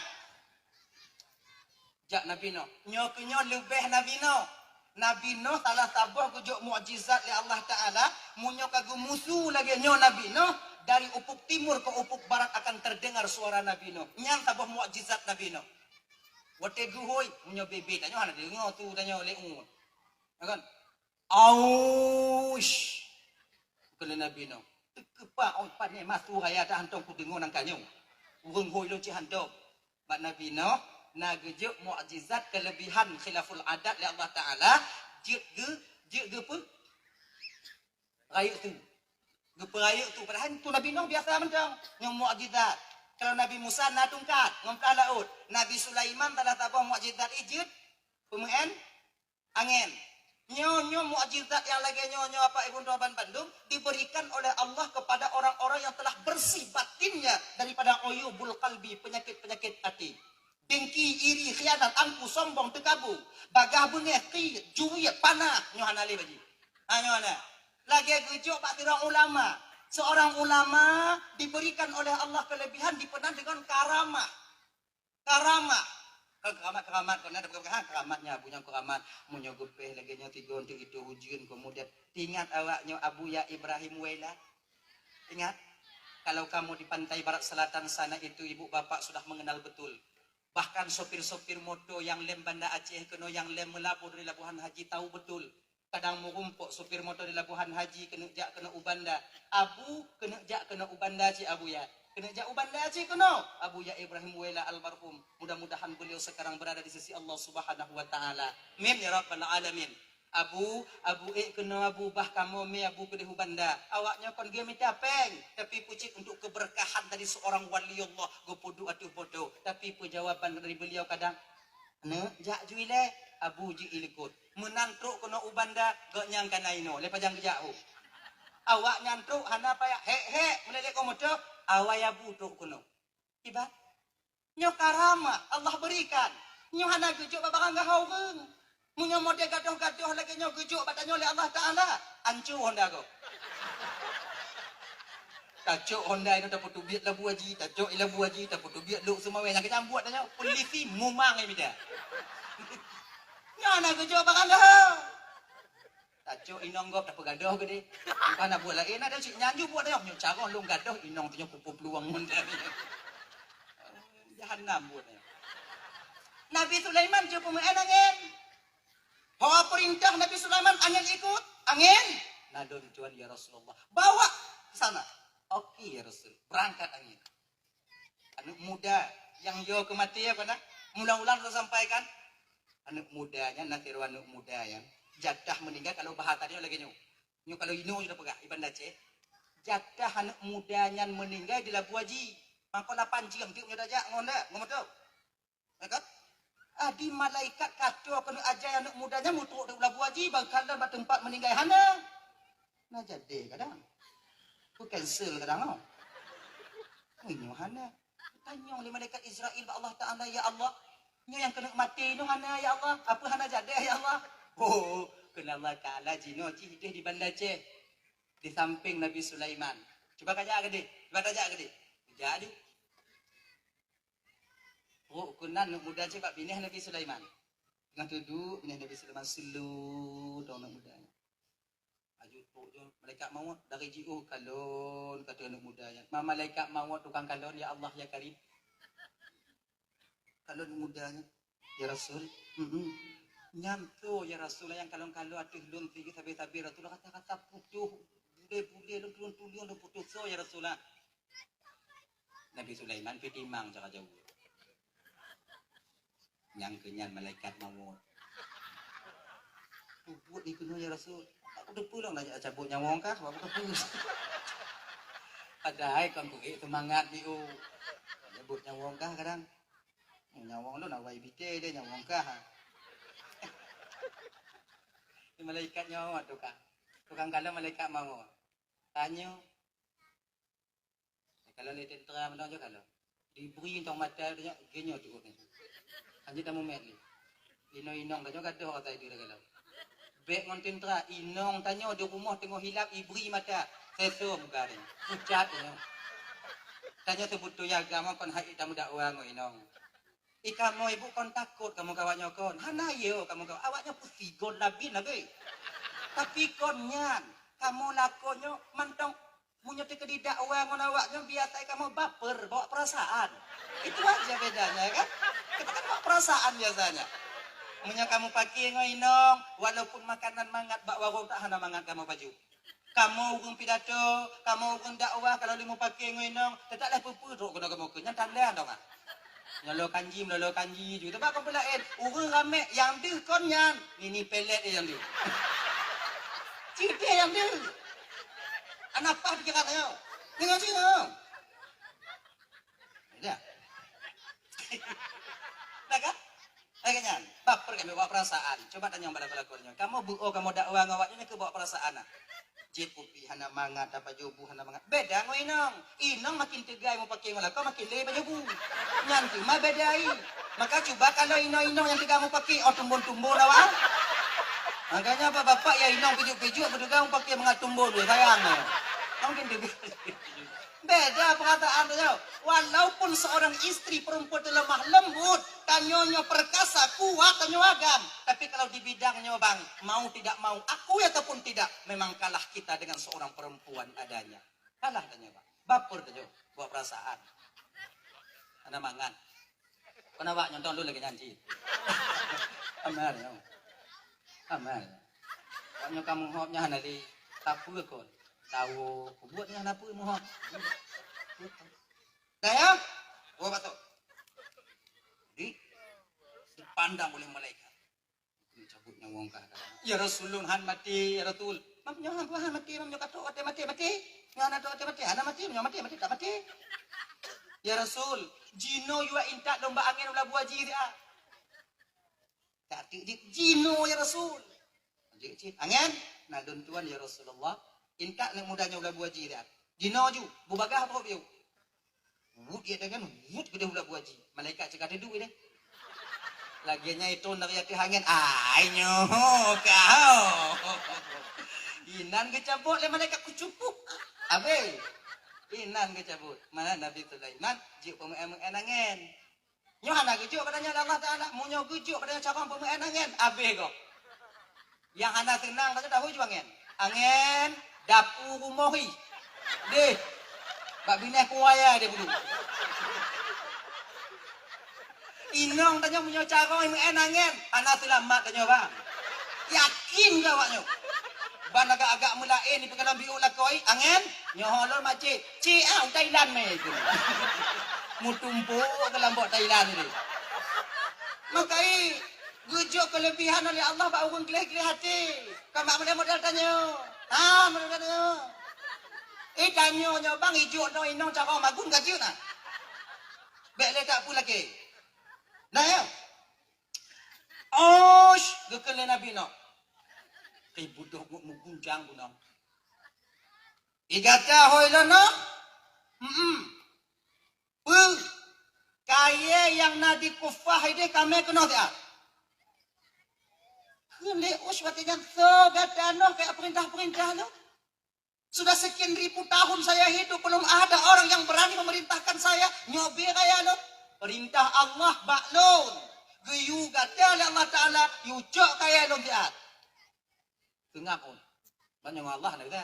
Jak Nabi Nuh. Nyoe keuh nyoe leubeh Nabi Nuh. Nabi Nuh salah saboh geujok mukjizat lé Allah Taala, meunyoe ka geumusu lagée nyoe Nabi Nuh, dari ufuk timur ke ufuk barat akan terdengar suara Nabi Nuh. Nyan saboh mukjizat Nabi Nuh. Watée geuhôi, meunyoe bebe tanyoe hana deungoe su tanyoe lé ueh. Ya kan? Aush! Kheun lé Nabi Nuh, "Teukeupak ôn pat nyan masu raya that hantong kudeungoe nangka nyoe. Ureuëng hôi lôn cit hantong." Bak Nabi Nuh na geujok mukjizat keuleubihan khilaful adat lé Allah Taala, jeuet geu-, jeuet geupeu-, rayeuk su. Geupeurayeuk su, padahai su Nabi Nuh biasa mantong ngon mukjizat. Kalau Nabi Musa na tungkat ngon plah laôt, Nabi Sulaiman salah saboh mukjizat jih jeuet peumeuén angén. Nyoe-nyoe mukjizat nyang lagée nyoe-nyoe Bapak Ibu droe ban bandum diberikan oleh Allah kepada orang-orang yang telah bersih batinnya daripada uyubul qalbi, penyakit-penyakit hati. Dengki, iri, khianat, angku, sombong, teukabu, bagah beungéh, qiet, juet, panah, nyoe hana lé bak jih. Ha, nyoe hana. Lagée geujok bak sidroe ulama. Seorang ulama diberikan oleh Allah kelebihan dipeunan dengan karamah. Karamah. Kan keramat-keramat, kon na peugah keramat nyan, Abu nyan keramat. Meunyoe geupéh lagée nyoe tiga untuk itu ujeuen, kemudian ingat awak nyoe Abu ya Ibrahim Wela. Ingat, kalau kamu di pantai barat selatan sana itu ibu bapak sudah mengenal betul. Bahkan sopir-sopir moto yang lem Banda Aceh keunoe, yang lem meulaboh dari Labuhan Haji tahu betul. Kadang meurumpok sopir moto di Labuhan Haji keuneuk jak keunoe u Banda. Abu keuneuk jak keunoe u Banda cit Abu ya. Keuneuk jak u Banda cit keunoe. Abu ya Ibrahim Wela almarhum. Mudah-mudahan beliau sekarang berada di sisi Allah Subhanahu wa Taala. Amin ya rabbal alamin. Abu, Abu ék keunoe Abu, bah kamoe mé Abu keudeh u Banda. Awak nyoe kon geumita péng, tapi peucit untuk keberkahan dari seorang wali Allah geupeuduek ateueh moto. Tapi peujawaban dari beliau kadang, "Neuk jak ju ilée, Abu jih ilikot." Meunan trok keunoe u Banda, gobnyan ka na inoe, lé pajan geujak ôh. Awak nyan trok hana payah hék-hék meulée lé komoto, awai Abu trok keunoe. Iba, nyoe karamah Allah berikan. Nyoe hana geujok bak barang gaha ureuëng. Meunyoe model gadoh-gadoh lagée nyoe geujok bak tanyoe lé Allah Taala, ancô honda gob. Tacok Honda inoe tapeuteubiet labu haji, tacok i labu haji tapeuteubiet lok seumawé. Nyang keunyan buet tanyoe, polisi mumang i mida. Nyan na geujok barang dahé. Tacok inong gob tapeugadoh keudeh. Bukan na buet laén, ada cit nyan ju buet tanyoe. Nyoe caroh lôn gadoh inong tanyoe pupuk peuluwang Honda. Jahanam buet tanyoe. Nabi Sulaiman jeuet peumeu'en angén. Ho peurintah Nabi Sulaiman, angén ikot, angén. Na lôn tuan ya Rasulullah. Bawa ke sana. Oke ya Rasul, berangkat angén. Aneuk muda nyang yo keu maté apa na? Mula-mula saya sampaikan, aneuk muda nyan na sidroe aneuk muda nyan jatah meuninggai kalau bahasa dia lagèe nyoe. Nyoe kalau inoe sudah peugah iban Aceh. Jatah aneuk muda nyan meuninggai di labu haji. Maka lapan jeuem tiep nyoe tajak ngon dak, ngon moto. Ya kan? Adi malaikat kacok keuneuk ajai aneuk muda nyan mutrok di labu haji, bangkalon bak teumpat meuninggai hana. Na jadi kadang. Ku cancel kadang oh. Meunyoe hana. Tanyong lé malaikat Israel bak Allah Taala, "Ya Allah, nyoe nyang keuneuk maté nyoe hana ya Allah? Apa hana jadi ya Allah?" Oh, keunan Allah Taala jinoe cit deh di Banda Aceh. Di samping Nabi Sulaiman. Cuba kajak keudeh. Cuba tajak keudeh. Jak aju. Oh, keunan aneuk muda cit bak binéh Nabi Sulaiman. Teungoh duek binéh Nabi Sulaiman sulu dong aneuk muda. Aju trok jih malaikat maut dari jiôh kalon kata aneuk muda nyan. Ma malaikat maut tukang kalon, "Ya Allah, ya Karim." Kalon muda nyan, "Ya Rasul, mm nyan tu ya Rasul nyang kalon-kalon ateueh lôn sabe-sabe Rasul rata-rata putôh, bule-bule lôn tulông-tulông lôn putôh soe ya Rasul ah." Nabi Sulaiman pih timang cara jaweueb. Nyang keunyan malaikat maut. Peubuet dikeunoe ya Rasul. Aku teupeu lom nak cabot nyawong kah? Aku teupeu. Padahai kon kuék seumangat biu. Cabot nyawong kah kadang. Nyawong lôn awai bite deh nyawong kah. Di malaikat nyoe tukang. Tukang kalon malaikat maut. Tanyoe Kalau lé teuntera mantong jok kalau. Dibri tong mata tu nyoe, geunyoe tu'ut nyoe. Hanjeuet tamumet lé. Inong-inong tanyoe gadoh ata itu dah kalau. Bèk ngon teuntera, inong tanyoe di rumoh teungoh hilap ibri mata. Sesom garing. Pucat nyoe. Tanyoe seubeutôi agama kon hai tameudakwa ngon inong. I kamoe ibu kon takot kamoe keu awak nyoe kon. Hana yo kamoe keu awak nyoe pusigon labin lagèe. Tapi kon nyan, kamoe lakoe nyoe mantong Meunyoe teukeudi dakwa ngon awak nyoe biasa kamoe baper, bawa perasaan. Itu aja bedanya kan. Kita kan bawa perasaan biasanya. Meunyoe kamoe paké ngon inong, walaupun makanan mangat bak warong tak hana mangat kamoe pajoh. Kamoe ureueng pidato, kamoe ureueng dakwa kalau lé mupaké ngon inong, teutap lé peue-peue trok keunoe kamoe keu nyan tanda dong ah. Nyalo kanji, melolo kanji ju. Teuba kon peulaén, ureueng ramé nyang deuh kon nyan, nini pelet nyang deuh. Cit nyang deuh. Ana paih pikiran nyoe. Deungoe singoh. Ya. Dah kan? Lagèe nyan, baper kan bawa perasaan. Coba tanyong bak lakoe-lakoe nyoe. Kamoe beuo kamoe dakwa ngon awak nyoe keu bawa perasaan ah. Jép kupi hana mangat, apa jobu hana mangat. Beda ngon inong. Inong makin teuga mupaké ngon lakoe makin lé pajobu. Nyan teuma beda ai. Maka cuba kalau inong-inong nyang teuga mupaké, oh tumbon-tumbon awak. Makanya bapak-bapak ya inong pijuk-pijuk beuteuga mupaké mangat tumbon tu sayang. Mungkin teuga. Beda perasaan tu. Walaupun seorang istri perempuan tu lemah lembut, tanyoe nyoe perkasa, kuat tanyoe agam. Tapi kalau di bidang nyoe bang, mau tidak mau, akui ataupun tidak, memang kalah kita dengan seorang perempuan adanya. Kalah tanyoe bang. Baper tanyoe, bawa perasaan. Hana mangat. Kon awak nyoe tong lôn lagèe nyan cit. Amal nyoe. Amal. Awak nyoe ka muhop nyan hana lé. Tapeue kon. Tawo, peubuet nyan hana peue muhop. Dah ya? Oh, batok. Di, dipandang oleh malaikat. Cabut nyawong kah? Ya Rasul, lôn han maté, ya Rasul. Mam nyoe han, han maté, mam nyoe ka trok watèe maté, maté. Nyoe hana trok watèe maté, hana maté, nyoe maté, maté, tak maté. Ya Rasul, jinoe yue intat lôn bak angén u labu haji siat. Tak tik jih, jinoe ya Rasul. Jih cit, angén, na lôn tuan ya Rasulullah. Intat aneuk muda nyoe u labu haji siat. Jinoe ju, beubagaih trok biu. Wut ié tangan, wut keudeh u labu haji. Malaikat cit ka teuduek deh. Lagèe nyan itôn dari ateueh angén, "Ai nyoe kau." Inan geucabot lé malaikat kucupuk. Abéh. Inan geucabut. Mana Nabi Sulaiman jeuet peumeu'en-meu'en angén. Nyoe hana geujok bak tanyoe lé Allah Taala. Meunyoe geujok bak tanyoe carông peumeu'en angén, abéh gob. Nyang hana seunang tanyoe tahu ju angén. Angén dapu rumoh ih. Deh. Bak binéh kuaya dia bulu. Inong tanyoe meunyoe carông meu'en angén, hana seulamat tanyoe bang. Yakin keu awak nyoe. Ban agak-agak meulaén di peukalon biôk lakoe angén, nyoe lôn macet. Cik ah, Thailand mé itu. Mutumpuk keu lambok Thailand itu. Makai geujok keulebihan oleh Allah bak ureuëng gleh-gleh até. Kamak model-model tanyoe. Ha, model tanyoe. Eh, tanyoe nyoe bang ijok no inong carông magun ka jeuet nah. Bék lé tak peue lagée. Nah ya. Osh, geukheun lé Nabi Nuh. Kai budoh ngut meugunjang gunong. Igata hôi lôn noh. Hmm. Peue? Kayée nyang na di kufah ideh kamé keunoe siat. Kheun lé Osh watée nyan soe gata noh kaya peurintah-peurintah lôn. Sudah sekian ribu tahun saya hidup, belum ada orang yang berani memerintahkan saya. Nyoe bie kaya lôn. Perintah Allah bak lôn. Geuyue gata lé Allah Taala, yue cok kaya lôn siat. Teungab ôn. Ban nyoe Allah na gata.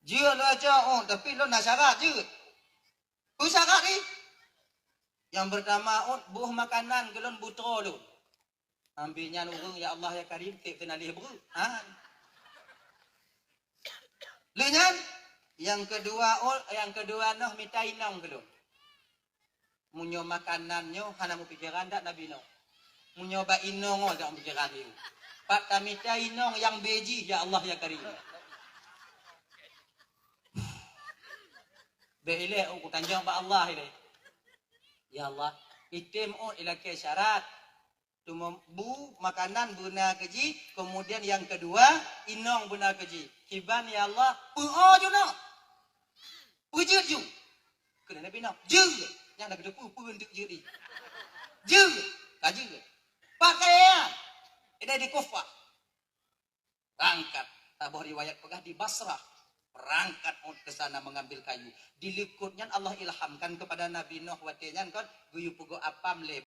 Jeuet lôn cok ôn, tapi lôn na syarat jeuet. Peue syarat ih? Nyang pertama ôn, boh makanan keu lôn butroe lôn. Ambi nyan ureuëng, ya Allah ya Karim, tieb teunaléh breueh. Ha. Lheueh nyan, nyang keudua, ol-, nyang keudua noh mita inong keu lôn. Meunyoe makanan nyoe hana mupikeran dak Nabi Nuh. Meunyoe bak inong nyoe dak mupikeran lé. Pat tamita inong nyang beji, ya Allah ya Karim. Bék ilée, oh, kutanjong bak Allah ilée. Ya Allah, item ôt ilakée syarat. Teuma bu makanan beuna keu jih, kemudian nyang keudua, inong beuna keu jih. Kiban ya Allah, peuo ju noh. Peujeuet ju. Keu Nabi Nuh, jeuet. Nyang na geuteupeue peue jeuet jih. Jeuet, ka jeuet. Pakaian. Idai di Kufah. Berangkat. Saboh riwayat peugah di Basrah. Berangkat ôt ke sana mengambil kayu. Di likot nyan Allah ilhamkan kepada Nabi Nuh watée nyan kon, geuyue peugot apam lé